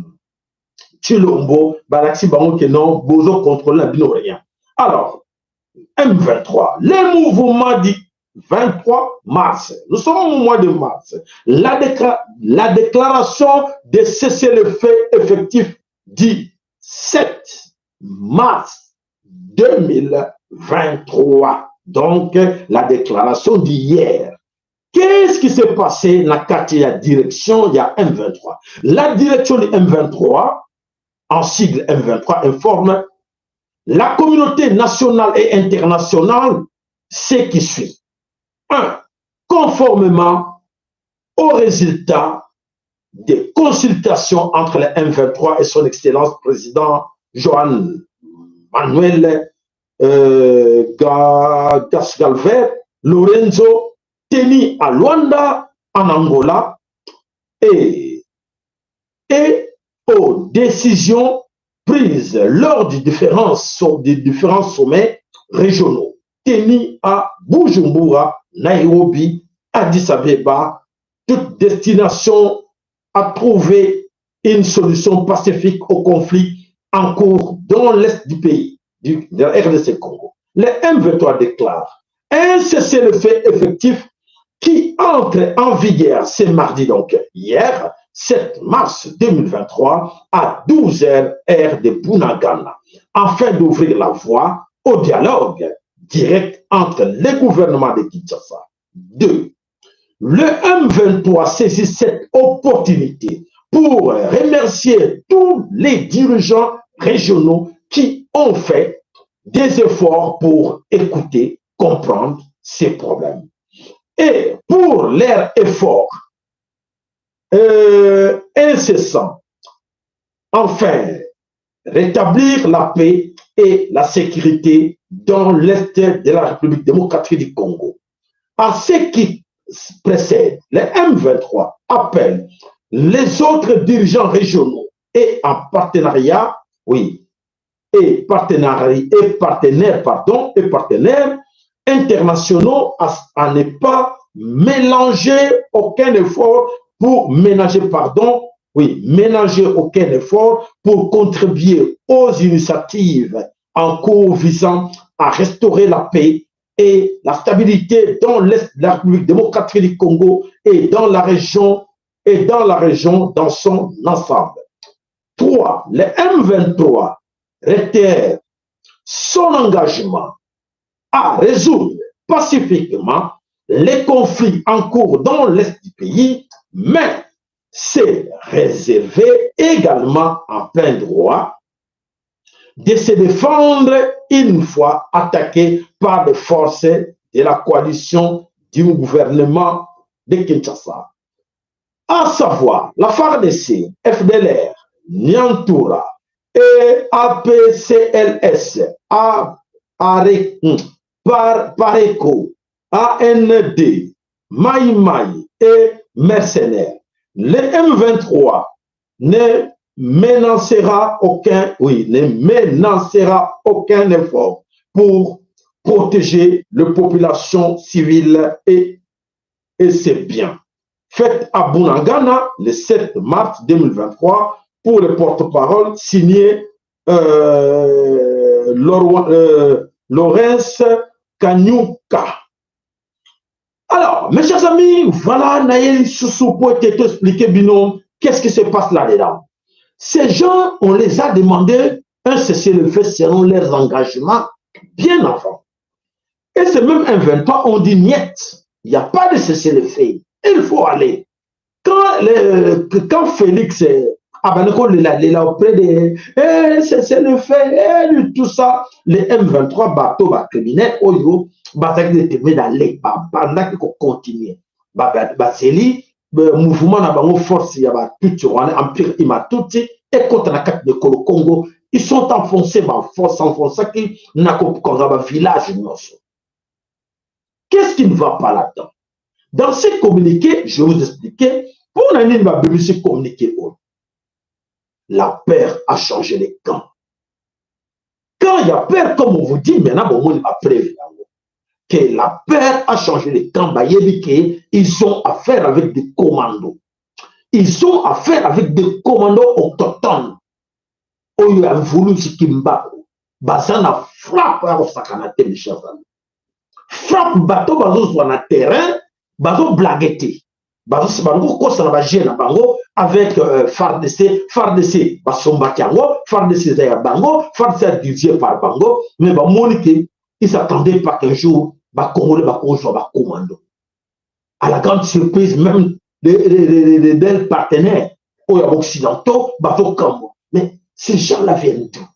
Tshilombo, balakisi bango que non, bozo contrôler na bino rien. Alors, M vingt-trois, les mouvements du vingt-trois mars. Nous sommes au mois de mars. La, décla- la déclaration de cessez-le-feu effectif du sept mars deux mille vingt-trois. Donc, la déclaration d'hier. Qu'est-ce qui s'est passé na kati ya direction ya M vingt-trois? La direction du M vingt-trois, en sigle M vingt-trois, informe la communauté nationale et internationale ce qui suit. Un, conformément au résultat des consultations entre le M vingt-trois et son Excellence Président João Manuel, euh, Ga- Gas Galvão Lorenzo, tenu à Luanda, en Angola, et, et aux décisions prises lors de différents, so- de différents sommets régionaux tenus à Bujumbura, Nairobi, Addis Abeba, toute destination à trouver une solution pacifique au conflit en cours dans l'est du pays, du, de la R D C Congo. Le M vingt-trois déclare un cessez-le-feu effectif qui entre en vigueur ce mardi, donc hier, sept mars deux mille vingt-trois, à douze heures, heure de Bunagana, afin d'ouvrir la voie au dialogue direct entre le gouvernement de Kinshasa. Deux, le M vingt-trois saisit cette opportunité pour remercier tous les dirigeants régionaux qui ont fait des efforts pour écouter, comprendre ces problèmes. Et pour leurs efforts, euh, incessants, enfin, rétablir la paix et la sécurité dans l'est de la République démocratique du Congo. À ce qui précède, le M vingt-trois appelle les autres dirigeants régionaux et en partenariat, oui, et partenari- et partenaires, pardon, et partenaires internationaux à, à ne pas mélanger aucun effort pour ménager, pardon, oui, ménager aucun effort pour contribuer aux initiatives en cours visant à restaurer la paix et la stabilité dans l'est de la République démocratique du Congo et dans la région, et dans la région dans son ensemble. Trois, le M vingt-trois réitère son engagement à résoudre pacifiquement les conflits en cours dans l'est du pays, mais se réserver également en plein droit de se défendre une fois attaqué par des forces de la coalition du gouvernement de Kinshasa, à savoir la FARDC, F D L R, Nyatura, et A P C L S, A-, Are-, hmm, Par-, Pareco, A N D, Maï Maï et mercenaires. Le M vingt-trois ne menacera aucun, oui, ne menacera aucun effort pour protéger les populations civiles et, et ses biens. Fête à Bunagana le sept mars deux mille vingt-trois pour le porte-parole signé, euh, Lor-, euh, Lawrence Kanyuka. Alors, mes chers amis, voilà, naye lisusu pour te, t'expliquer bino qu'est-ce qui se passe là-dedans. Ces gens, on les a demandé un cessez-le-feu selon leurs engagements bien avant. Et c'est même M vingt-trois, on dit niet, il n'y a pas de cessez-le-feu. Il faut aller. Quand, le, que- quand Félix, euh, abandi kolela, lela auprès de, eh, cessez-le-feu, eh, tout ça, les M vingt-trois bateaux, ba criminels, oyo, Bazalaki déterminés d'aller, babandaki kocontinuer. Ba- ba- bazeli, euh, mouvement na bango, force ya ba Tutsi wana, empire Hutu-Tutsi, ekota na kati na ekolo Kongo. Ils sont enfoncés, ba force enfoncaki na kokonza ba village nyonso. Qu'est-ce qui ne va pas là-dedans? Dans ce communiqué, je vais vous expliquer mpo na nini babimisi communiqué oyo. La peur a changé les camps. Quand il y a peur, comme on vous dit, maintenant, bon, on va prévenir. Que la peur a changé les camps, bayebi que ils ont affaire avec des commandos. Ils ont affaire avec des commandos autochtones. Oyo ya Mvuluzi Kimbangu. Baza na frappe ya kosakana te, mes chers amis. Frappe bato bazozwa na terrain, bazo blaguer te. Bazo, bazo kosa na ba jeux na bango avec, euh, FARDC, FARDC basombaki yango, FARDC eza ya bango, FARDC est dirigé par bango, mais bamoni que ils s'attendaient pas qu'un jour ba Congolais bakozwa ba commando. À la grande surprise même de, de, de, de, de, de leurs partenaires, oyo ya occidentaux, bazo kamwa. Mais ces gens-là viennent d'où?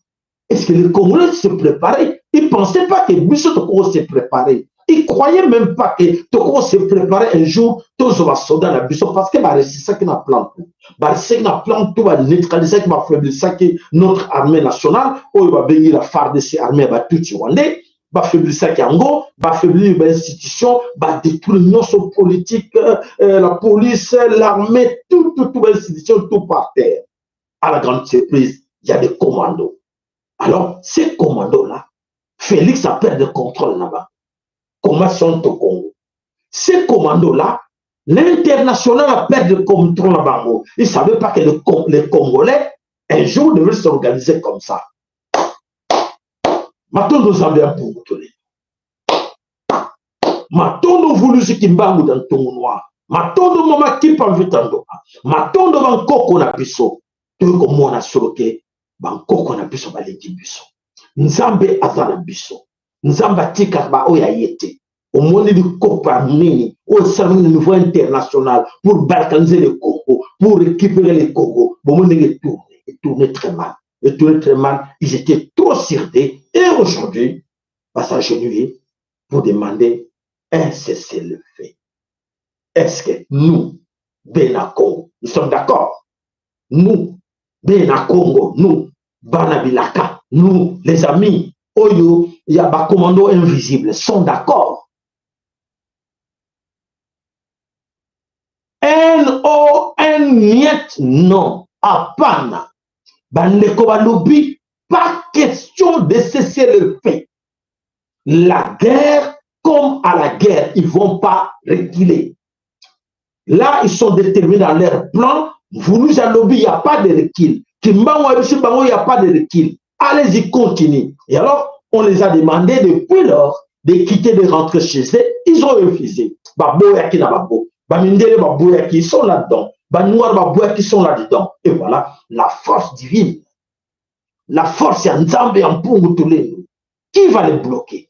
Est-ce que les Congolais se préparaient? Ils pensaient pas que biso toko se préparer. Ils croyaient même pas que toko se préparer un jour, tozwa ba soldats na biso, parce que ba réussissaki na plan tout. Ba réussissaki na plan tout, ba neutralisaki, ba faiblisaki notre armée nationale, oyo babengi la FARDC, armée ya ba Tutsi rwandais, ba faiblisaki yango, ba faiblir ba institutions, ba détruire nyonso, politique, euh, euh, la police, l'armée, tout, tout, tout, ba institutions, tout par terre. À la grande surprise, il y a des commandos. Alors, ces commandos-là, Félix a perdu le contrôle là-bas. Comment sont au Congo? Ces commandos-là, l'international a perdu le contrôle là-bas. Ils ne savaient pas que le Con-, les Congolais, un jour, devaient s'organiser comme ça. Matondo Nzambe ya Mpungu Tulendo. Matondo Mvuluzi Kimbangu dia Ntungu Noir. Matondo Mama Kimpa Mvita Ndomba. Matondo bankoko na biso. Toye komona solo que bankoko na biso baleki biso. Nzambe aza na biso. Nzambe atika baoyo ya ye te. Omoni likopa nini oyo esalami na niveau international pour balkaniser le Congo, pour récupérer le Congo? Bomoni ndenge etourne, etourne très mal. Etourne très mal. Ils étaient trop sur d'eux. Et aujourd'hui, ba s'agenouiller pour demander un cessez-le-feu. Est-ce que nous, Bena Congo, nous sommes d'accord? Nous, Bena Congo, nous, bana bilaka, nous, les amis oyo ya ba commandos invisibles, sont d'accord? N O N, niet, non, hapana. Bandeko balobi, pas question de cessez-le-feu. La guerre, comme à la guerre, ils vont pas reculer. Là, ils sont déterminés dans leur plan. Mvuluzi alobi, il n'y a pas de recul. Kimbangu ayebisi bango, il n'y a pas de recul. Allez-y, continuez. Et alors, on les a demandé depuis lors de quitter, de rentrer chez eux. Ils ont refusé. Baboyaki na bango. Bamindele baboyaki, ils sont là-dedans. Ba noirs baboyaki, ils sont là-dedans. Et voilà, la force divine, la force ya Nzambe ya Mpungu Tulendo. Qui va les bloquer?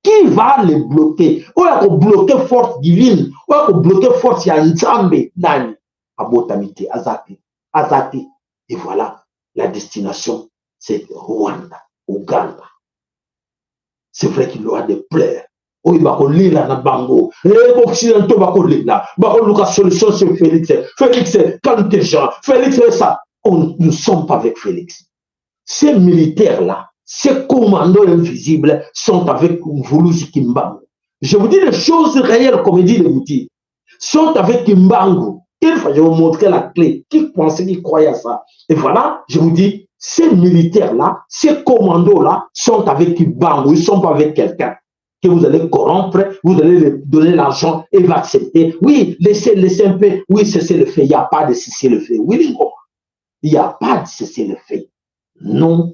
Qui va les bloquer? Oyo ako bloquer force divine, oyo ako bloquer force ya Nzambe, nani? Abotami te, aza te, aza te. Et voilà, la destination, c'est Rwanda, Ouganda. C'est vrai qu'il y aura des pleurs. Oyo bakolela na bango. Eh, ba occidentaux bakolela. Bakoluka solution sur Félix. Félix, calme tes gens. Félix, ça. On, nous ne sommes pas avec Félix. Ces militaires-là, ces commandos invisibles sont avec Mvuluzi Kimbangu. Je vous dis les choses réelles, comme il dit le Mouti. Sont avec Kimbangu. Une fois, je vais vous montrer la clé. Qui pensait, qui croyait à ça? Et voilà, je vous dis, ces militaires-là, ces commandos-là sont avec Kimbangu. Ils ne sont pas avec quelqu'un que vous allez corrompre, vous allez lui donner l'argent et il va accepter. Oui, laissez, laissez un peu. Oui, cessez-le-feu. Il n'y a pas de cessez-le-feu. Oui, il n'y a pas de cessez-le-feu. Non.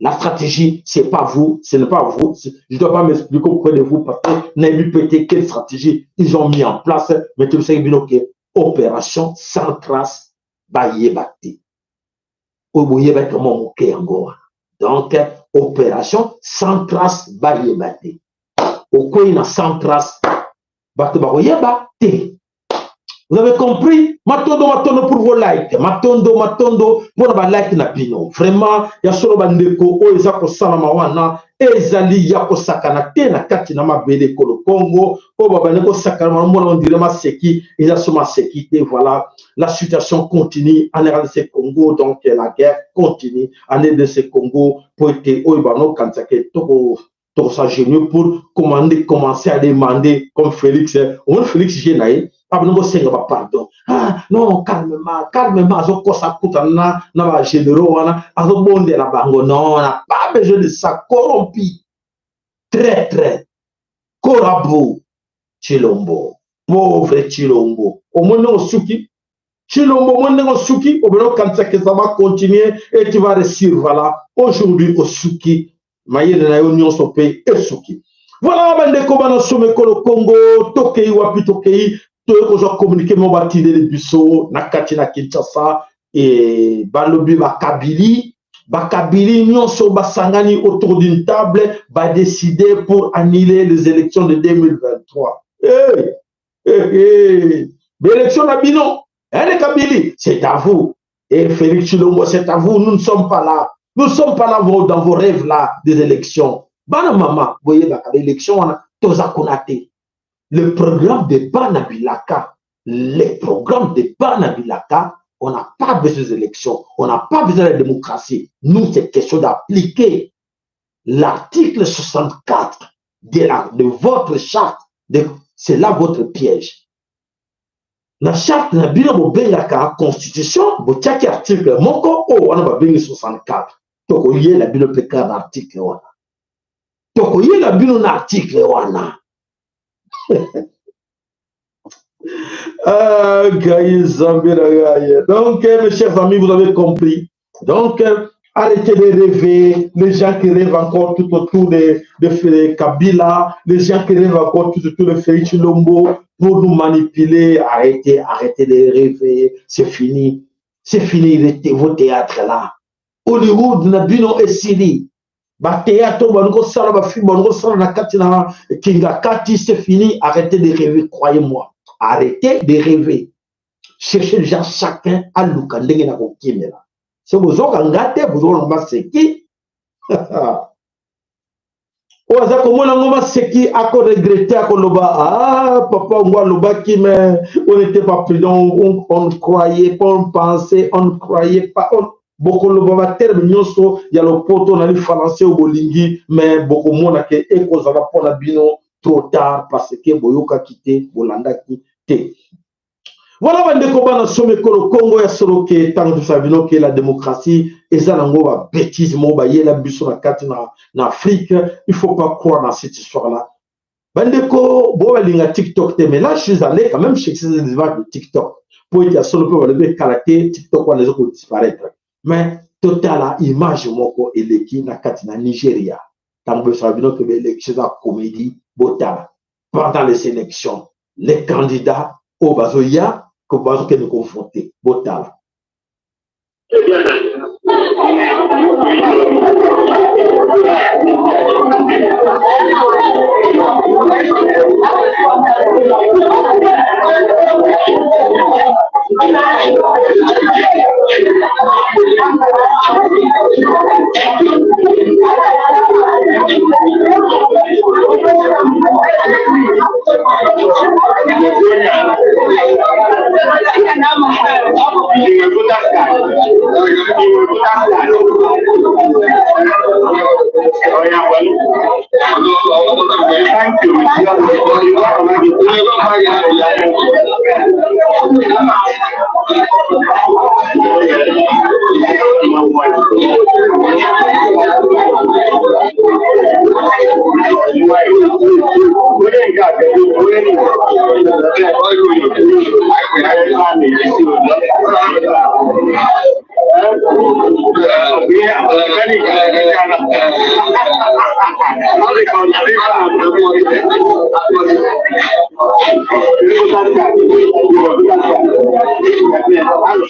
La stratégie, c'est pas vous, ce n'est pas vous. Je ne dois pas m'expliquer auprès de vous parce que nayebi pe te quelle stratégie ils ont mis en place. Mais tout ça, que opération sans trace, bayeba te. Oyo boyeba kama moke yango. Donc, opération sans trace, bayeba te. Okwei na sans trace, bato bakoyeba te. Vous avez compris? Matondo, matondo pour vos likes. Matondo, matondo pour ba likes na bino. Vraiment, ya solo bandeko, oyo eza kosalama wana, ezali ya kosakana te na kati na mabele ekolo Kongo. Po babandi kosakana, mwana, on dirait maseki, eza so maseki te. Voilà, la situation continue en R D C Congo, donc la guerre continue en R D C Congo, po ete oyo bano kanisaka toko toko s'agenouiller pour commander, commencer à demander comme Félix, hein. Omoni Félix, je na ye, abandi kosenga ba pardon. Ah non, calmement, calmement, azo kosa kuta na, na ba généraux wana, azo bondela bango. Non, on n'a pas besoin de ça, corrompu, traître, corabo, Tshilombo, pauvre Tshilombo. Omoni ndenge osuki, Tshilombo, omoni ndenge osuki, obandi kanisaka ça va continuer et tu vas réussir, voilà. Aujourd'hui osuki, mayele na yo nyonso pe esuki. Voilà, bandeko, bana somo ekolo Kongo, tokei wapi tokei, toye kozwa communiqué moko batindeli biso na kati na Kinshasa, e balobi ba Kabili, ba Kabili nyonso basangani autour d'une table, ba décider pour annuler les élections de deux mille vingt-trois. Hey! Eh, eh, ba élections na bino, hein, les Kabili, c'est à vous. Et Félix Tshilombo, c'est à vous. Nous ne sommes pas là. Nous ne sommes pas là vos- dans vos rêves là des élections. Bana mama, boyebaka élection wana, toza kuna te. Le programme de bana bilaka, le programme de bana bilaka, on n'a pas besoin des élections, on n'a pas besoin de la démocratie. Nous, c'est question d'appliquer l'article soixante-quatre de la, de votre charte, de, c'est là votre piège. Na charte na bino bobengaka constitution, botiaki article moko, oyo wana babengi soixante-quatre. Tokoyela bino pe kaka na article wana. Tokoyela bino na article wana. Ah, ngai Nzambe na ngai. Donc, euh, mes chers amis, vous avez compris. Donc, euh, arrêtez de rêver. Les gens qui rêvent encore tout autour de, de Félix Kabila, les gens qui rêvent encore tout autour de Félix Tshilombo pour nous manipuler, arrêtez, arrêtez de rêver. C'est fini. C'est fini, le thé- vos théâtres là. Hollywood na bino esili. Ba théâtre bandi kosala, ba film bandi kosala na kati na kingakati, c'est fini. Arrêtez de rêver, croyez-moi. Arrêtez de rêver. Cherchez déjà chacun aluka ndenge na kokimela. Soki bozoka nga te, bozoka na maseki. Oyo aza komona ngo maseki, ako regretter, akoloba: "Ah, papa, ngo alobaki, mais on n'était pas prudent, on, on ne croyait pas, on pensait, on ne croyait pas, on..." Bokoloba ba terme nyonso ya lopoto na lifalanse oyo bolingi, mais bokomona ke ekozala mpo na bino trop tard, parce que boyokaki te, bolandaki te. Voilà, bandeko, bana somo ekolo Kongo, ya solo ke, ntango topesa bino ke la démocratie eza nango ba bêtises moko bayela biso na kati na, na Afrique. Il faut pas croire dans cette histoire-là. Bandeko, bo balinga TikTok te, mais là, je suis allé quand même chercher les images de TikTok. Po ete ya solo pe balobi kala te, TikTok wana ezo ko disparaître. Mais totala image moko eleki na kati na Nigeria. Ntango besa bino ke ba élections eza comédie, botala. Pendant les élections, les candidats oyo bazoya, ko bazokende ko voter, botala.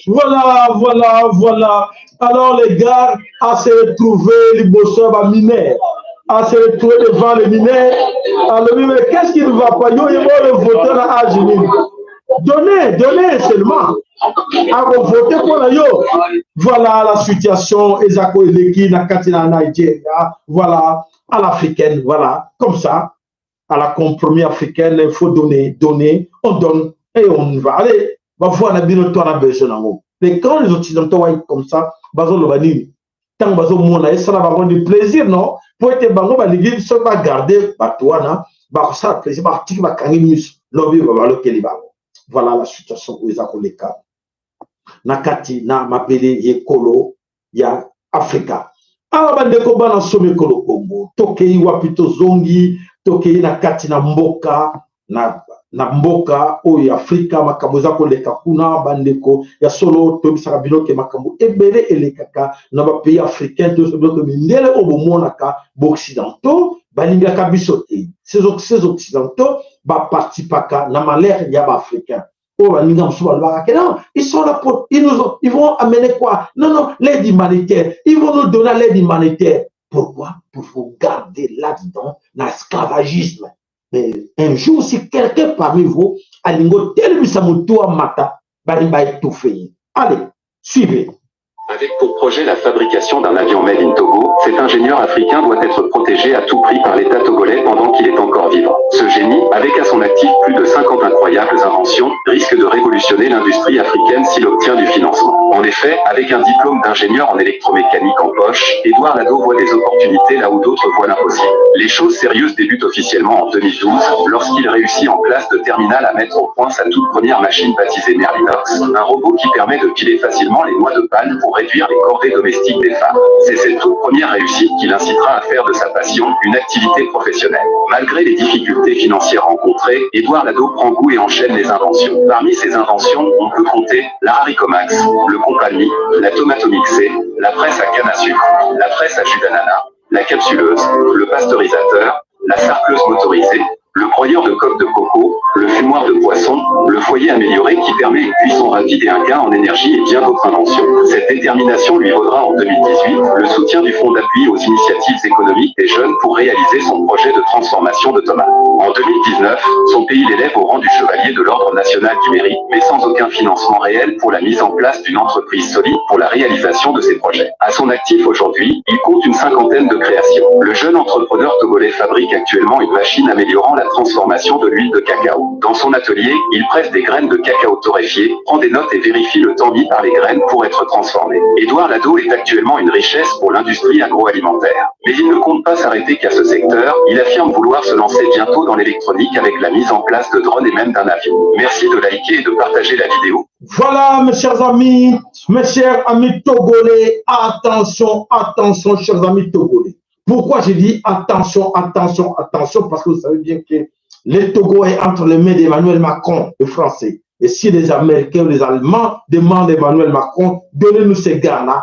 Voilà, voilà, voilà. Alors, les gars, à se retrouver, les bosseurs, bah, mineurs, à se retrouver devant les mineurs. Alors, mais qu'est-ce qui ne va pas ? Yo, yo, yo, voter na âge nini ? Donnez, donnez seulement. Ako voter mpo na yo. Voilà la situation eza ko eleki na kati na Nigeria. Voilà. à l'africaine, voilà, comme ça, à la compromis africaine, il faut donner, donner, on donne et on va. Allez, va voir na bino toi na besoin nango. Mais quand les Occidentaux voient comme ça, bazo loba nini? Tant bazo mona, et ça va avoir du plaisir, non? Pour être bango, ba ligi, ça va garder, ba toi, na, ba ça plaisir, ba tiki, ba kangi misu, lobi, ba balo keli bango. Voilà la situation où ils ont les cas. Na kati na mabele ya ekolo ya Afrika. Awa bandeko bana somi ekolo Kongo, tokei wapi, tozongi, tokei na kati na mboka, na, na mboka oyo ya Afrika, makambo eza koleka kuna, bandeko ya solo, toyebisaka bino ke makambo ebele elekaka na ba pays africains, toyebisa bino ke mindele oyo bomonaka, ba occidentaux, balingaka biso te. Ces, ces occidentaux, ba participaka na malheur ya ba africains. Oh, baninga mosusu balobaka que non, ils sont là pour, ils nous ont, ils vont amener quoi? Non, non, l'aide humanitaire. Ils vont nous donner l'aide humanitaire. Pourquoi? Pour vous garder là-dedans, dans l'esclavagisme. Mais un jour, si quelqu'un parmi vous alingi kotelemisa mutu amata, balingi ba étouffer. Allez, suivez. Avec pour projet la fabrication d'un avion made in Togo, cet ingénieur africain doit être protégé à tout prix par l'État togolais pendant qu'il est encore vivant. Ce génie, avec à son actif plus de cinquante incroyables inventions, risque de révolutionner l'industrie africaine s'il obtient du financement. En effet, avec un diplôme d'ingénieur en électromécanique en poche, Édouard Lado voit des opportunités là où d'autres voient l'impossible. Les choses sérieuses débutent officiellement en deux mille douze, lorsqu'il réussit en classe de terminale à mettre au point sa toute première machine baptisée Merlinox, un robot qui permet de piler facilement les noix de palme pour réduire les corvées domestiques des femmes. C'est cette toute première réussite qui l'incitera à faire de sa passion une activité professionnelle. Malgré les difficultés financières rencontrées, Édouard Lado prend goût et enchaîne les inventions. Parmi ses inventions, on peut compter la Raricomax, le compalmi, la tomatomixée, la presse à canne à sucre, la presse à jus d'ananas, la capsuleuse, le pasteurisateur, la sarcleuse motorisée, le broyeur de coque de coco, le fumoir de poisson, le foyer amélioré qui permet une cuisson rapide et un gain en énergie et bien d'autres inventions. Cette détermination lui vaudra en deux mille dix-huit le soutien du Fonds d'appui aux initiatives économiques des jeunes pour réaliser son projet de transformation de tomates. En deux mille dix-neuf, son pays l'élève au rang du chevalier de l'Ordre national du mérite, mais sans aucun financement réel pour la mise en place d'une entreprise solide pour la réalisation de ses projets. À son actif aujourd'hui, il compte une cinquantaine de créations. Le jeune entrepreneur togolais fabrique actuellement une machine améliorant la transformation de l'huile de cacao. Dans son atelier, il presse des graines de cacao torréfiées, prend des notes et vérifie le temps mis par les graines pour être transformées. Édouard Lado est actuellement une richesse pour l'industrie agroalimentaire. Mais il ne compte pas s'arrêter qu'à ce secteur. Il affirme vouloir se lancer bientôt dans l'électronique avec la mise en place de drones et même d'un avion. Merci de liker et de partager la vidéo. Voilà, mes chers amis, mes chers amis togolais, attention, attention, chers amis togolais. Pourquoi je dis attention, attention, attention? Parce que vous savez bien que le Togo est entre les mains d'Emmanuel Macron, le français. Et si les Américains, les Allemands demandent à Emmanuel Macron, donnez-nous ces gars-là,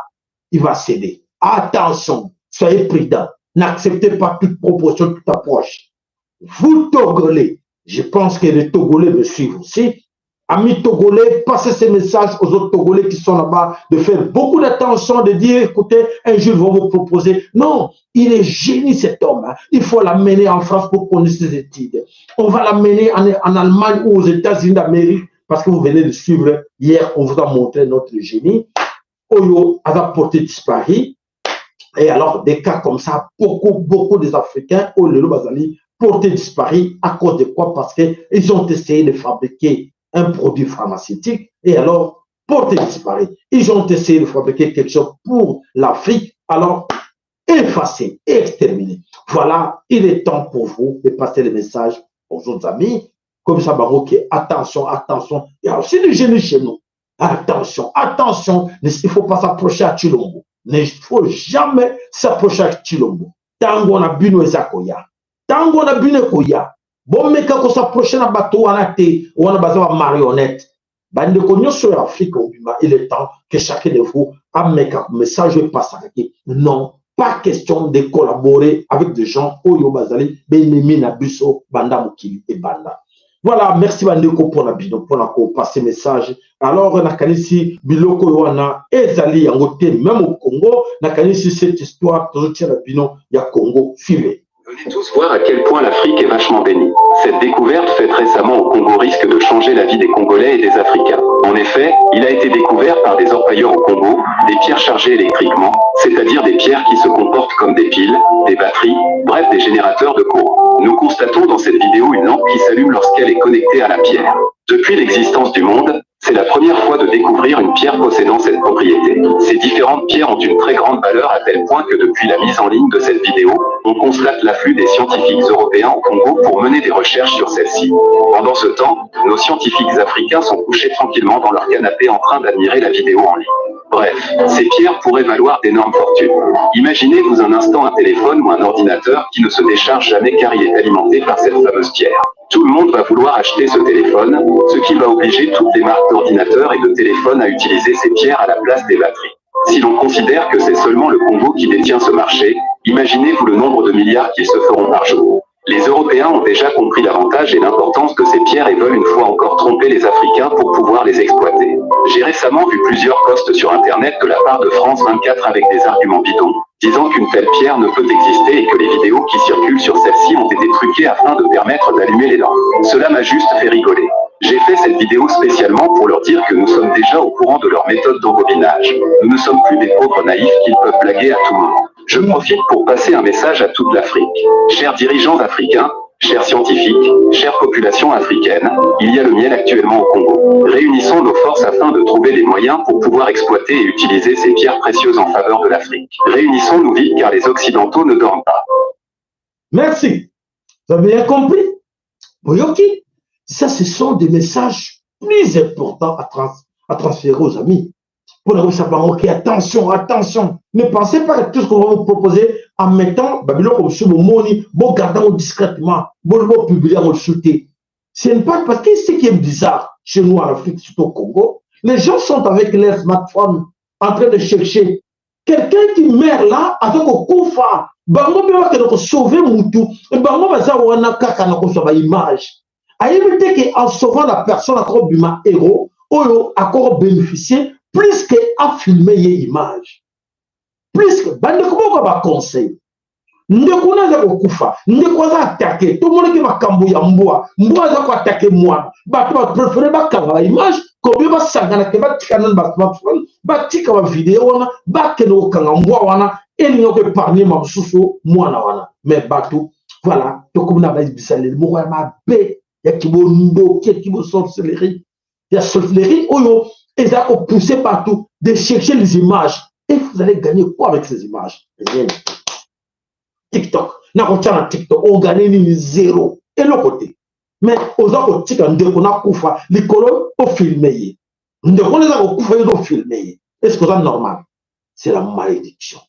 il va céder. Attention, soyez prudents. N'acceptez pas toute proposition, toute approche. Vous, Togolais, je pense que les Togolais me suivent aussi. Amis togolais, passez ces messages aux autres Togolais qui sont là-bas, de faire beaucoup d'attention, de dire, écoutez, un jour, ils vont vous proposer. Non, il est génie, cet homme, hein. Il faut l'amener en France pour connaître ses études. On va l'amener en, en Allemagne ou aux États-Unis d'Amérique, parce que vous venez de suivre hier, on vous a montré notre génie. Oyo aza porté disparu. Et alors, des cas comme ça, beaucoup, beaucoup des Africains, oyo lelo bazali porté disparu. À cause de quoi? Parce que ils ont essayé de fabriquer un produit pharmaceutique et alors, porté disparu. Ils ont essayé de fabriquer quelque chose pour l'Afrique, alors effacé, exterminé. Voilà, il est temps pour vous de passer le message aux autres amis. Comme ça, bango ke, attention, attention, il y a aussi du génie chez nous. Attention, attention, ne, il faut pas s'approcher à Tshilombo. Ne, il faut jamais s'approcher à Tshilombo. Tango na bino eza koya. Tango na bino ekoya. Bomeka ko s'approcher na bato wana te, wana baza ba marionnettes. Bandeko nyonso ya Afrique mobimba, il est temps que chacun de vous ameka message oyo epasaka ke non, pas question de collaborer avec des gens oyo bazali ba ennemis na biso banda mokili ebanda. Voilà, merci bandeko pona bino, pona ko passer message. Alors, nakanisi biloko oyo wana ezali yango te, même au Congo, nakanisi cette histoire tozotia na bino ya Congo, suivez. Venez tous voir à quel point l'Afrique est vachement bénie. Cette découverte faite récemment au Congo risque de changer la vie des Congolais et des Africains. En En effet, il a été découvert par des orpailleurs au Congo, des pierres chargées électriquement, c'est-à-dire des pierres qui se comportent comme des piles, des batteries, bref, des générateurs de courant. Nous constatons dans cette vidéo une lampe qui s'allume lorsqu'elle est connectée à la pierre. Depuis l'existence du monde, c'est la première fois de découvrir une pierre possédant cette propriété. Ces différentes pierres ont une très grande valeur à tel point que depuis la mise en ligne de cette vidéo, on constate l'afflux des scientifiques européens au Congo pour mener des recherches sur celle-ci. Pendant ce temps, nos scientifiques africains sont couchés tranquillement dans leur canapé en train d'admirer la vidéo en ligne. Bref, ces pierres pourraient valoir d'énormes fortunes. Imaginez-vous un instant un téléphone ou un ordinateur qui ne se décharge jamais car il est alimenté par cette fameuse pierre. Tout le monde va vouloir acheter ce téléphone, ce qui va obliger toutes les marques d'ordinateurs et de téléphones à utiliser ces pierres à la place des batteries. Si l'on considère que c'est seulement le Congo qui détient ce marché, imaginez-vous le nombre de milliards qu'ils se feront par jour. Les Européens ont déjà compris l'avantage et l'importance de ces pierres et veulent une fois encore tromper les Africains pour pouvoir les exploiter. J'ai récemment vu plusieurs posts sur Internet de la part de France vingt-quatre avec des arguments bidons, disant qu'une telle pierre ne peut exister et que les vidéos qui circulent sur celle-ci ont été truquées afin de permettre d'allumer les lampes. Cela m'a juste fait rigoler. J'ai fait cette vidéo spécialement pour leur dire que nous sommes déjà au courant de leur méthode d'embobinage. Nous ne sommes plus des pauvres naïfs qu'ils peuvent blaguer à tout moment. Je profite pour passer un message à toute l'Afrique. Chers dirigeants africains, chers scientifiques, chère population africaine, il y a le miel actuellement au Congo. Réunissons nos forces afin de trouver les moyens pour pouvoir exploiter et utiliser ces pierres précieuses en faveur de l'Afrique. Réunissons-nous vite car les Occidentaux ne dorment pas. Merci. Vous avez bien compris? Boyoki, ça, ce sont des messages plus importants à, trans à transférer aux amis. Pour leur dire, ok, attention, attention. Ne pensez pas que tout ce qu'on va vous proposer en mettant, Babylone comme sur mon moni, bon, gardant discrètement, bon, bon, publier en sauter. Ce n'est pas parce que ce qui est bizarre chez nous en Afrique, surtout au Congo, les gens sont avec leur smartphone en train de chercher. Quelqu'un qui meurt là avec un kufa, bango mpe bakende ko sauver mutu, et bango baza wana kaka na kozwa ba image. Ayebi te que en sauvant la personne akobima héros, oyo ako bénéficier plus que a filmer ye image. Plus que bandeko moko ba conseil. Ndeko wana aza kokufa, ndeko aza attaqué, tomonaki makambo ya mbwa, mbwa aza ko attaqué mwana. Bato ba préféré bakanga ba image, combien basangana que batika na ba smartphone, batika ba vidéo wana, bakende kokanga mbwa wana, elinga ko épargner ma mosusu mwana wana. Mais bato, voilà, tokomi na ba bizaleli moko ya mabe, ya kibondoki, ya kibo sorcellerie, ya sorcellerie oyo eza ko pousser bato de chercher les images. Et vous allez gagner quoi avec ces images? Rien. TikTok, na kotia na TikTok, o gagner nini? Zéro. Eloko te. Mais oza kotika ndeko na kufa likolo, o filmer ye. Ndeko na eza kokufa, yo o filmer ye. Est-ce que oza normal? C'est la malédiction.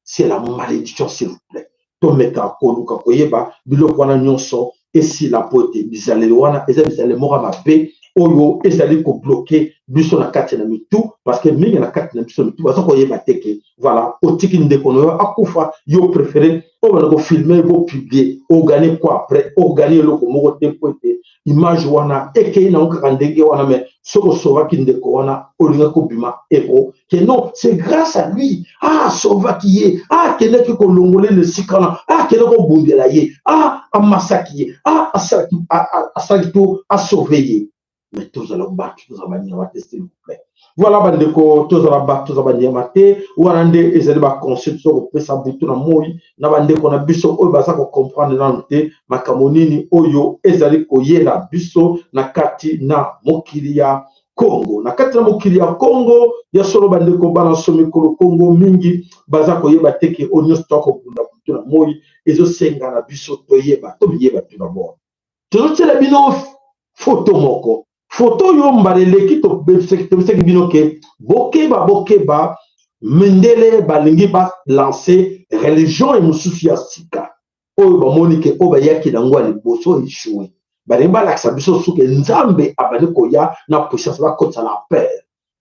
C'est la malédiction, s'il vous plaît. Tomeka koluka koyeba biloko wana nyonso, esila mpo ete bizaleli wana eza bizaleli moko ya mabe oyo ezali kobloke biso na kati na mitu, parce que mingi na kati na biso mitu baza koyeba te que, voilà, otiki ndeko na yo akufa, yo préféré obanda kofilme, bopublie, o gagner quoi après? O gagner eloko moko te, mpo ete image wana ekei nango kaka ndenge wana, mais soki osauvaki ndeko wana, olinga kobima héros, que non, c'est grâce à lui, ah, asauvaki ye, ah, akendaki kolongola ye na esika wana, ah, akendaki kobundela ye, ah, amasaki ye, ah, asalaki, a- a- asalaki tout, asauver ye. Mais tozala bato, tozala banyama te, s'il vous plaît. Voilà, bandeko, tozala bato, tozala banyama te. Wana nde ezali ba conseil toza kopesa butu na moi na bandeko na biso oyo baza kocomprendre nanu te makambo nini oyo ezali koyela biso na kati na mokili ya Congo. Na kati na mokili ya Congo, ya solo bandeko, bana so mikolo Congo mingi baza koyeba te que oyo nyonso toza kobunda butu na moi ezosenga na biso toyeba, tomiyeba tout d'abord. Tozotiela bino foto moko. Foto oyo mbala eleki tobebisaki, tobebisaki bino que bokeba, bokeba, mindele balingi ba lancer religion ya mosusu ya sika. Oyo bamoni que oyo bayaki na yango ya liboso échoué. Balingi balakisa biso suka Nzambe abandi koya na puissance, bakotisa na peur,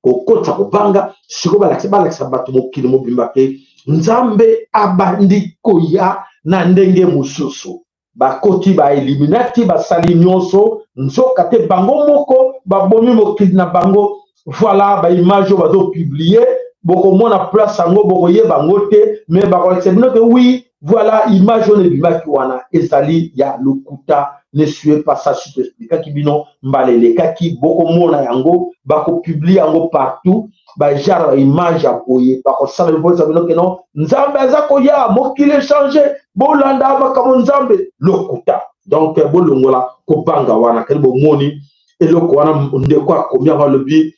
kokotisa kobanga. Sikoyo balakisa, balakisa bato mokili mobimba que Nzambe abandi koya na ndenge mosusu. Bakoti ba Illuminati, basali nyonso, nzoka te bango moko babomi mokili na bango. Voilà ba image oyo bazopublie, bokomona place yango, bokoyeba yango te, mais bakolakisa bino que oui, Voilà, image wana ebimaki wana ezali ya lokuta. Ne suivez pas ça, si toexplikaki bino mbala elekaki, bokomona yango, bakopublie yango partout. Ba genre ya image ya boye bakosala bino, bino keno Nzambe aza koya, mokili echange, bolanda makambo Nzambe, lokuta. Donc bolongola kobanga wana, kadi bomoni eloko wana ndeko akomi yango, alobi: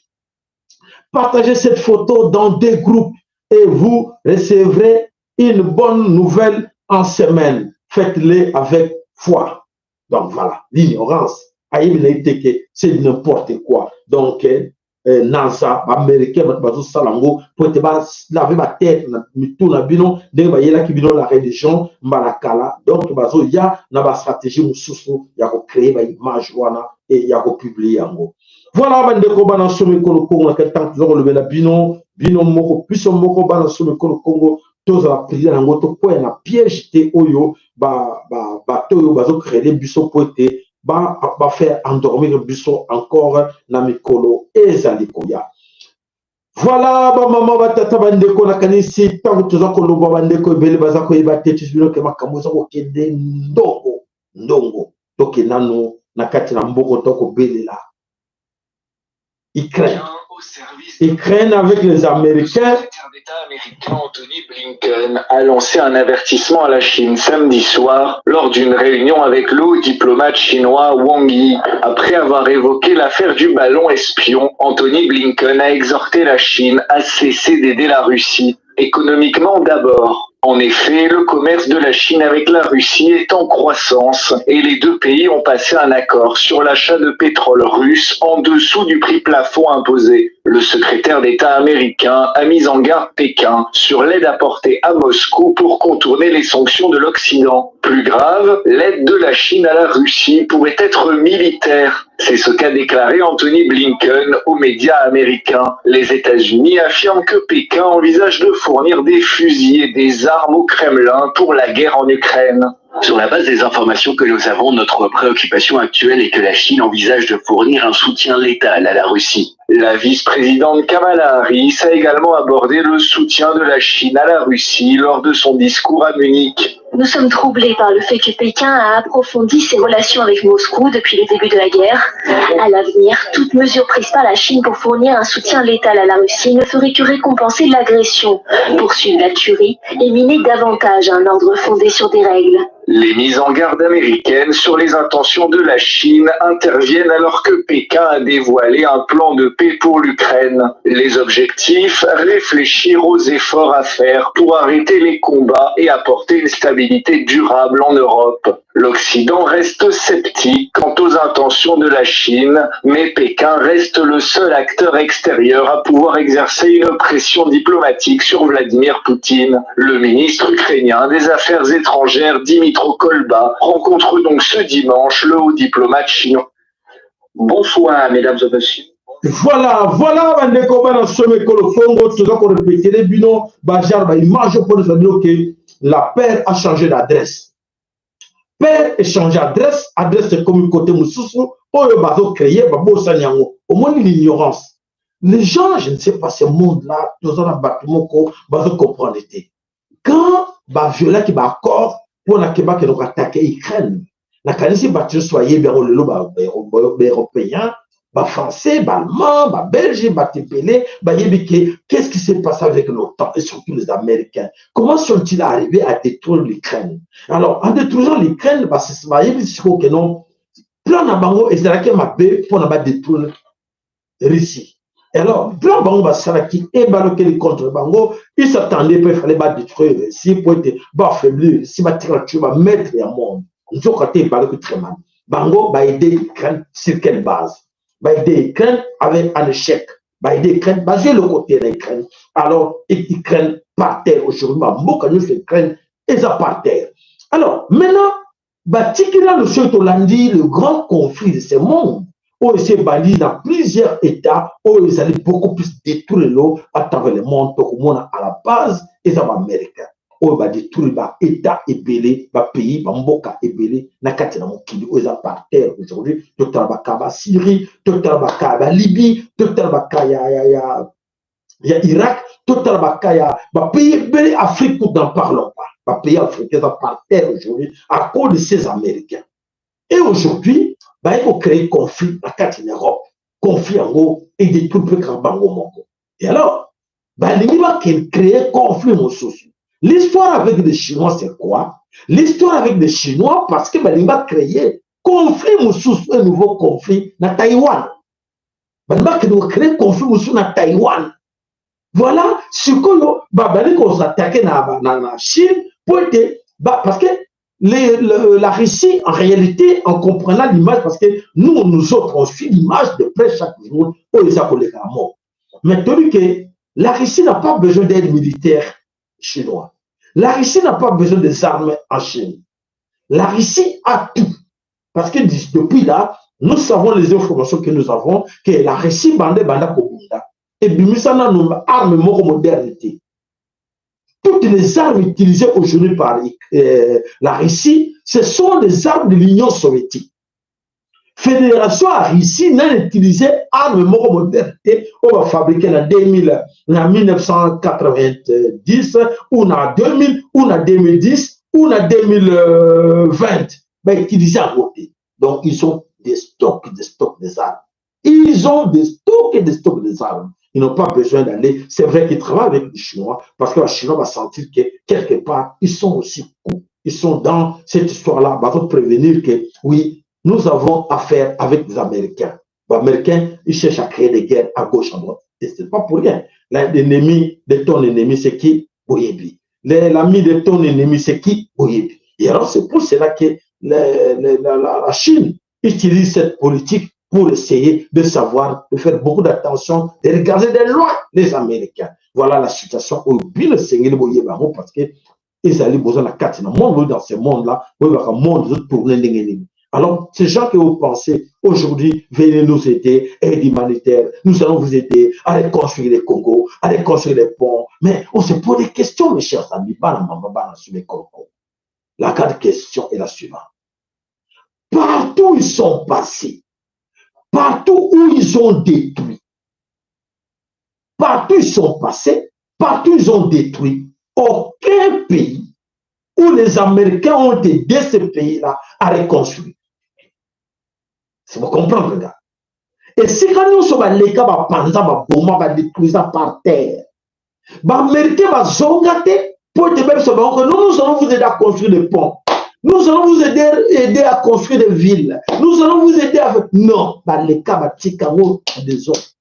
partagez cette photo dans des groupes et vous recevrez une bonne nouvelle en semaine. Faites-le avec foi. Donc voilà, l'ignorance. Ayebi na ye te que c'est n'importe quoi. Donc eh, eh, NASA, Américain, bato bazosala yango mpo ete ba laver ba tête na mitu na bino, ndenge bayelaki bino la religion mbala kala. Donc bazoya na ba stratégie mosusu ya kocréer ba image wana et ya kopublie yango. Voilà bandeko, bana somo ekolo Kongo, na kati ntango toza kolobela bino, bino moko, biso moko, bana somo ekolo Kongo, tozala prudent na yango, tokwea na piège te oyo ba, ba, bato oyo bazocréer biso mpo ete ba, ba faire endormir biso encore na mikolo ezali koya. Voilà, bamama, batata, bandeko, nakanisi ntango toza koloba, bandeko ebele baza koyeba te, tisi bino ke makambo eza kokende ndongo ndongo. Toke nanu na kati na mboka tokobelela Ukraine. Ukraine avec les Américains. Le secrétaire d'État américain Antony Blinken a lancé un avertissement à la Chine samedi soir lors d'une réunion avec le haut diplomate chinois Wang Yi. Après avoir évoqué l'affaire du ballon espion, Antony Blinken a exhorté la Chine à cesser d'aider la Russie, économiquement d'abord. En effet, le commerce de la Chine avec la Russie est en croissance et les deux pays ont passé un accord sur l'achat de pétrole russe en dessous du prix plafond imposé. Le secrétaire d'État américain a mis en garde Pékin sur l'aide apportée à Moscou pour contourner les sanctions de l'Occident. Plus grave, l'aide de la Chine à la Russie pourrait être militaire. C'est ce qu'a déclaré Antony Blinken aux médias américains. Les États-Unis affirment que Pékin envisage de fournir des fusils et des armes au Kremlin pour la guerre en Ukraine. Sur la base des informations que nous avons, notre préoccupation actuelle est que la Chine envisage de fournir un soutien létal à la Russie. La vice-présidente Kamala Harris a également abordé le soutien de la Chine à la Russie lors de son discours à Munich. Nous sommes troublés par le fait que Pékin a approfondi ses relations avec Moscou depuis le début de la guerre. À l'avenir, toute mesure prise par la Chine pour fournir un soutien létal à la Russie ne ferait que récompenser l'agression, poursuivre la tuerie et miner davantage un ordre fondé sur des règles. Les mises en garde américaines sur les intentions de la Chine interviennent alors que Pékin a dévoilé un plan de paix pour l'Ukraine. Les objectifs : réfléchir aux efforts à faire pour arrêter les combats et apporter une stabilité durable en Europe. L'Occident reste sceptique quant aux intentions de la Chine, mais Pékin reste le seul acteur extérieur à pouvoir exercer une pression diplomatique sur Vladimir Poutine. Le ministre ukrainien des Affaires étrangères, Dmytro Kuleba, rencontre donc ce dimanche le haut diplomate chinois. Bonsoir, mesdames et messieurs. Voilà, voilà, bandeko, bana somo ekolo Kongo, toza korepéter bino ba genre ba image mpo na bino que la paire a changé d'adresse. Paire echange adresse, adresse ekomi côté mosusu, oyo bazocréer, babosani yango. Omoni l'ignorance. Les gens, je ne sais pas, ce monde-là, toza na bato moko bazocomprendre te. Quand baviolaki ba accord mpo na ke bakende koattaquer Ukraine, nakanisi bato nyonso bayebi yango lelo, ba, ba, ba Européens, ba Français, ba Allemands, ba Belges, bato ebele bayebi que qu'est-ce qui s'est passé avec l'OTAN et surtout les Américains. Comment sont-ils arrivés à détruire l'Ukraine? Alors, en détruisant l'Ukraine, ba, bayebi sikoyo que non, plan na bango ezalaki mabe mpo na badétruire Russie. Et alors, plan bango basalaki, ebalukeli contre bango, ils s'attendaient mpe fallait badétruire Russie mpo ete baaffaiblir Russie, batika na ba maître ya monde. Nzoka te, ebaluki très mal. Bango baaider Ukraine sur quelle base? Baaider Ukraine avec un échec. Baaider Ukraine, bazwi eloko te na Ukraine. Alors, U-, Ukraine par terre aujourd'hui, bamboka nyonso ya Ukraine eza par terre. Alors, maintenant, batikila le seul tolandi le grand conflit de ce monde, oyo esi ebandi na plusieurs États, oyo ezali beaucoup plus détruire lelo à travers le monde, tokomona à la base eza ba Américains oyo badétruire ba États ebele, ba pays, bamboka ebele na kati na mokili oyo eza par terre aujourd'hui. Totala ba cas ba Syrie, totala ba cas ba Libye, totala ba cas ya, ya, ya, ya Irak, totala ba cas ya ba pays ebele, Afrique kutu n'en parlons pas. ba pays africains za par terre aujourd'hui à cause de ces Américains. Et aujourd'hui, ba eko créer conflit na kati en Europe. Conflit yango e détruire pe kaka bango moko. Et alors, balingi ba créer conflit mosusu. L'histoire avec les Chinois, c'est quoi? L'histoire avec les Chinois, parce que balingi ba créer conflit mosusu, un nouveau conflit na Taïwan. Balingi ba créer conflit mosusu na Taïwan. Voilà, sikoyo ba bandi ko s'attaquer na, na, na Chine, pour que, ba, parce que les, le, la Russie, en réalité, en comprenant l'image, parce que nous, nous autres, on suit l'image de près chaque jour, oyo eza koleka na monde. Mais tandis que la Russie n'a pas besoin d'aide militaire chinois. La Russie n'a pas besoin des armes en Chine. La Russie a tout. Parce que dis- depuis là, nous savons les informations que nous avons, que la Russie banda, banda kobunda. Et bimisa nanu arme moko moderne te. Toutes les armes utilisées aujourd'hui par, euh, la Russie, ce sont des armes de l'Union soviétique. Fédération ya Russie n'a utilisé arme moko moderne te, oyo ba fabriquer na deux mille, na mille neuf cent quatre-vingt-dix, ou na deux mille, ou na deux mille dix, ou na deux mille vingt. Ba utiliser yango te. Donc, ils ont des stocks, des stocks des armes. Ils ont des stocks et des stocks des armes. Ils n'ont pas besoin d'aller. C'est vrai qu'ils travaillent avec les Chinois parce que les Chinois vont sentir que quelque part, ils sont aussi cons. Ils sont dans cette histoire-là. Ba prévenir que, oui, nous avons affaire avec des Américains. Les Américains, ils cherchent à créer des guerres à gauche, à droite. Et c'est pas pour rien. Là, l'ennemi de ton ennemi, c'est qui? Boyebi. Le- L'ami de ton ennemi, c'est qui? Boyebi. Et alors, c'est pour cela que le- le- la, la- la Chine utilise cette politique pour essayer de savoir, de faire beaucoup d'attention, de regarder de loin les Américains. Voilà la situation oyo bino esengeli boyeba yango, parce que ezali boza na kati na monde, dans ce monde-là, boyebaka monde ezo tourner ndenge nini. Alors, ces gens que vous pensez aujourd'hui, venez nous aider, aide humanitaire, nous allons vous aider à reconstruire le Congo, à reconstruire les ponts. Mais on se pose des questions, mes chers amis, bana mama, bana sur les Congo. La grande question est la suivante. Partout où ils sont passés, partout où ils ont détruit, partout où ils sont passés, partout où ils ont détruit, aucun pays où les Américains ont aidé ce pays-là à reconstruire. C'est pour comprendre, gars. Esika nyonso baleka, bapanza, baboma, badétruisa par terre. Ba Américains bazonga te, pour te dire, nous, nous allons vous aider à construire des ponts. Nous allons vous aider, aider à construire des villes. Nous allons vous aider avec... Non, baleka, batika yango, des autres.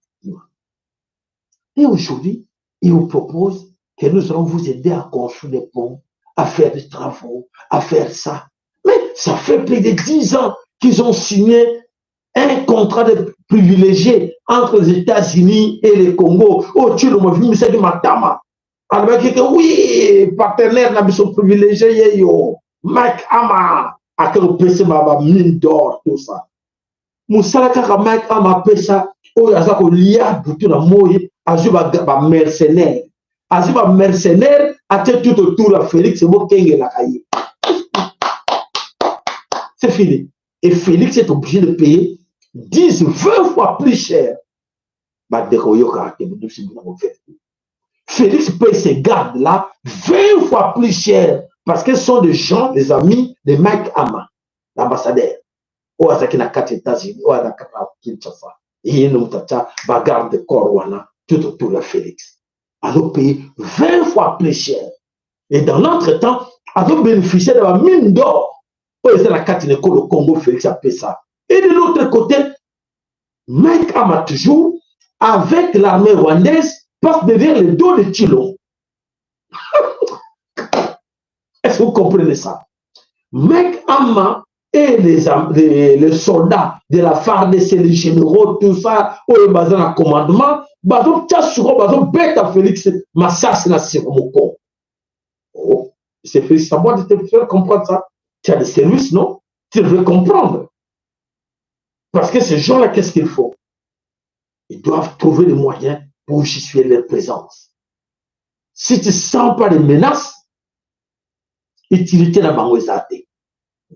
Et aujourd'hui, ils vous proposent que nous allons vous aider à construire des ponts, à faire des travaux, à faire ça. Mais ça fait plus de dix ans qu'ils ont signé un contrat de privilégié entre les États-Unis et le Congo. Oh, tu le m'as vu, mais c'est de matama. Alors, que oui, partenaire na biso privilégié, yo, Mike Hammer, ake opesa ba, ba mine d'or, tout ça. Mosala kaka Mike Hammer apesa, oyo aza kolia butu na moi, azwi ba, ba mercenaires. Azwi ba mercenaires, atie tout autour ya Félix, bokengelaka ye. C'est fini. Et Félix est obligé de payer dix, vingt fois plus cher. Bandeko, yokaka te, bino si bino move. Félix paye ses gardes là vingt fois plus cher parce que ce sont des gens, des amis de Mike Hammer, l'ambassadeur. Oyo azalaki na kati ya États-Unis, oyo azalaka na Kinshasa. Ye nde moto atia ba garde de corps wana tout autour ya Félix. Azo payer vingt fois plus cher. Et dans l'entretemps, azo bénéficier de la mine d'or oyo eza na kati na ekolo Congo, Félix apesa. Et de l'autre côté, Mike Hammer toujours, avec l'armée rwandaise, passe derrière le dos de Tshilombo. Est-ce que vous comprenez ça? Mike Hammer et les, am- les, les soldats de la FARDC, les généraux, tout ça, oyo baza na commandement, bazo tia siko, bazo beta Félix masasi na siko moko. Oh, c'est Félix Sambwa de te faire comprendre ça. Tu as des services, non? Tu devrais comprendre. Parce que ces gens-là, qu'est-ce qu'il faut? Ils doivent trouver les moyens pour justifier leur présence. Si tu sens pas les menaces, utilité na bango eza te.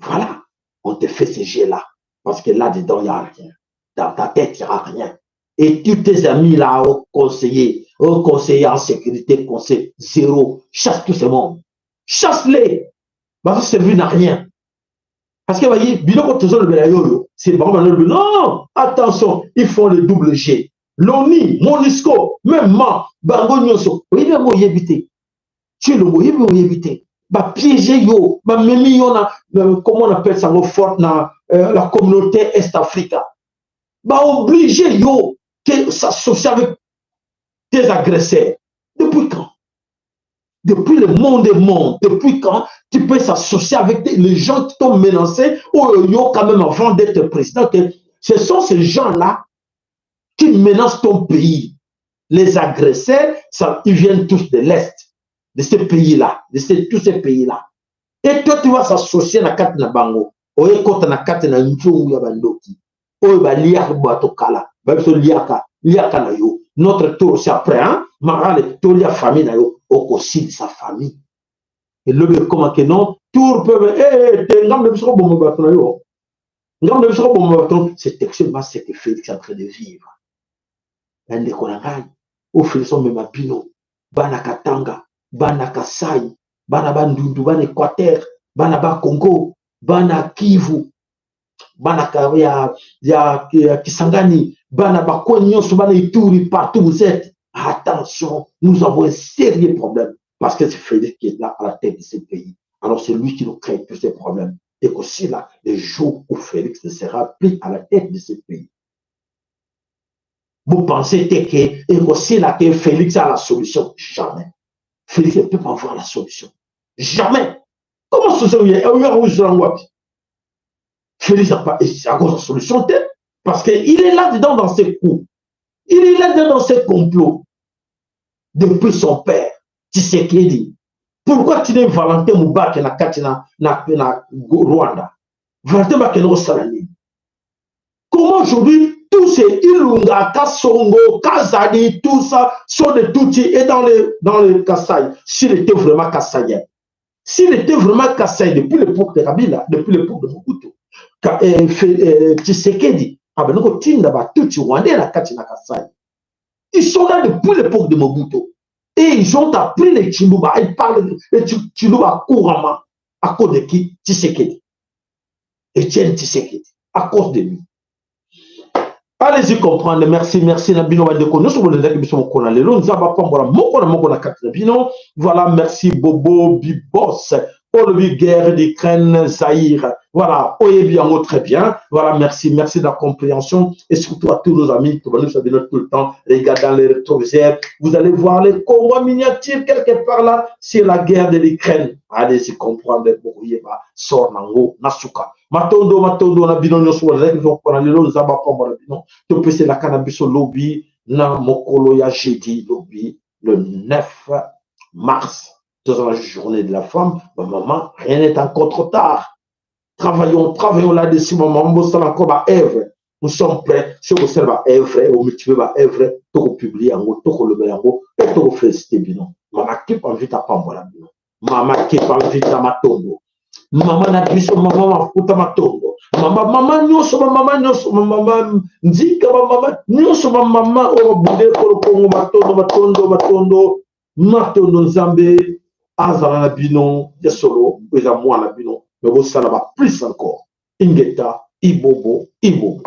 Voilà, on te fait ce jeu-là. Parce que là-dedans, il n'y a rien. Dans ta tête, il n'y a rien. Et tous tes amis là, au conseiller, au conseiller en sécurité, conseil zéro, chasse tout ce monde. Chasse-les. Bazo servir na rien. Parce que bayi biloko tozolobela yoyo, c'est vraiment le non, attention, ils font le double jeu. L'ONU, MONUSCO, même ma bango nyonso, oyebi yango, oyebi te. Tshilombo, oyebi, oyebi te. Ba piéger yo, ba memi yo na, na, comment on appelle ça, au fort, na euh, la communauté Est Africa. Ba obliger yo que s'associer avec tes agresseurs. Depuis quand? Depuis le monde est monde, depuis quand tu peux s'associer avec les gens qui t'ont menacé, ou yo quand même avant d'être président, que ce sont ces gens-là qui menacent ton pays. Les agresseurs, ça, ils viennent tous de l'Est, de ces pays-là, de ces, tous ces pays-là. Et toi, tu vas s'associer na kati na bango. Oye kota na kati na nzungu ya bandoki. Oyo baliaka bato kala. Ba biso liaka, liaka na yo. Notre tour, c'est après, hein? Marale, tour ya famille na yo. Okosilisa famille. Et le comment que non, tour peut, eh, eh, te, ngambe biso koboma bato na yo. Ngambe biso koboma bato, c'est actuellement ce que Félix est en train de vivre. Bandeko na ngai, oyo Félix omema bino, bana Katanga, bana Kasai, bana Bandundu, bana Équateur, bana ba Congo, bana Kivu, bana ka-, ya, ya, ya Kisangani, bana ba coin nyonso, bana Ituri, partout vous êtes, attention, nous avons un sérieux problème. Parce que c'est Félix qui est là à la tête de ce pays. Alors c'est lui qui nous crée tous ces problèmes. Et qu'aussi là, le jour où Félix ne sera plus à la tête de ce pays, vous pensez que, et aussi là que Félix a la solution? Jamais. Félix ne peut pas avoir la solution. Jamais. Comment ça se fait? Félix n'a pas, c'est à cause de la solution, parce qu'il est là-dedans dans ses coups. Il est là-dedans dans ses complots. Depuis son père, Tshisekedi. Pourquoi tu n'es Valentin Mubake na kati na, na, na Rwanda? Valentin Mubake na Salani. Comment aujourd'hui tous ces Ilunga, Kasongo, Kazadi, tout ça sont des Tutsis et dans le, dans le Kasaï, s'il était vraiment Kasaïen, s'il était vraiment Kasaï depuis l'époque de Kabila, depuis l'époque de Mobutu, Ka-, euh, Fe-, euh, Tshisekedi, ah ben, nous, tinda ba Tutsi rwandais na kati na Kasaï. Ils sont là depuis l'époque de Mobutu. Et ils ont appris le Tshiluba. Ils parlent le Tshi-, Tshiluba couramment. À cause de qui? Tshisekedi. Etienne Tshisekedi. À cause de lui. Allez-y comprendre. Merci, merci na bino bandeko nyonso bolendaki biso mokolo ya lelo. Nzambe apambola moko na moko na kati na bino. Voilà, merci Bobo Bibos. Olobi guerre d'Ukraine, Zaïre. Voilà, oyebi yango très bien. Voilà, merci, merci de la compréhension. Et surtout à tous nos amis, tout le temps, regardez dans les rétroviseurs. Vous allez voir le Congo miniature quelque part là, c'est la guerre de l'Ukraine. Allez-y comprendre, bokoyeba sort na yango na suka. Matondo, matondo na bino nyonso bolendaki biso mokolo ya lelo, Nzambe apambola bino. Topeselaka na biso lobi na mokolo ya jeudi, lobi le neuf mars. Toza na journée de la femme, ba maman, rien n'est encore trop tard. Travaillons, travaillons là-dessus, ba maman, bosala encore ba œuvre. Nous sommes prêts. Si vous savez ba œuvre, vous multipliez ba œuvre, toko publier yango, toko lobela yango, et toko féliciter bino. Mama Kimpa Vita apambola bino. Mama Kimpa Vita, matondo. Mama na biso, mama Mafuta, matondo. Mama, mama nyonso, ba mama nyonso, ba mama Nzika, ba mama nyonso, ba mama oyo babundeli ekolo Kongo, matondo, matondo, matondo. Matondo, Nzambe azala na bino, ya solo, eza mwana na bino. Mais bosala ba plus encore. Ingeta, ibobo, ibobo.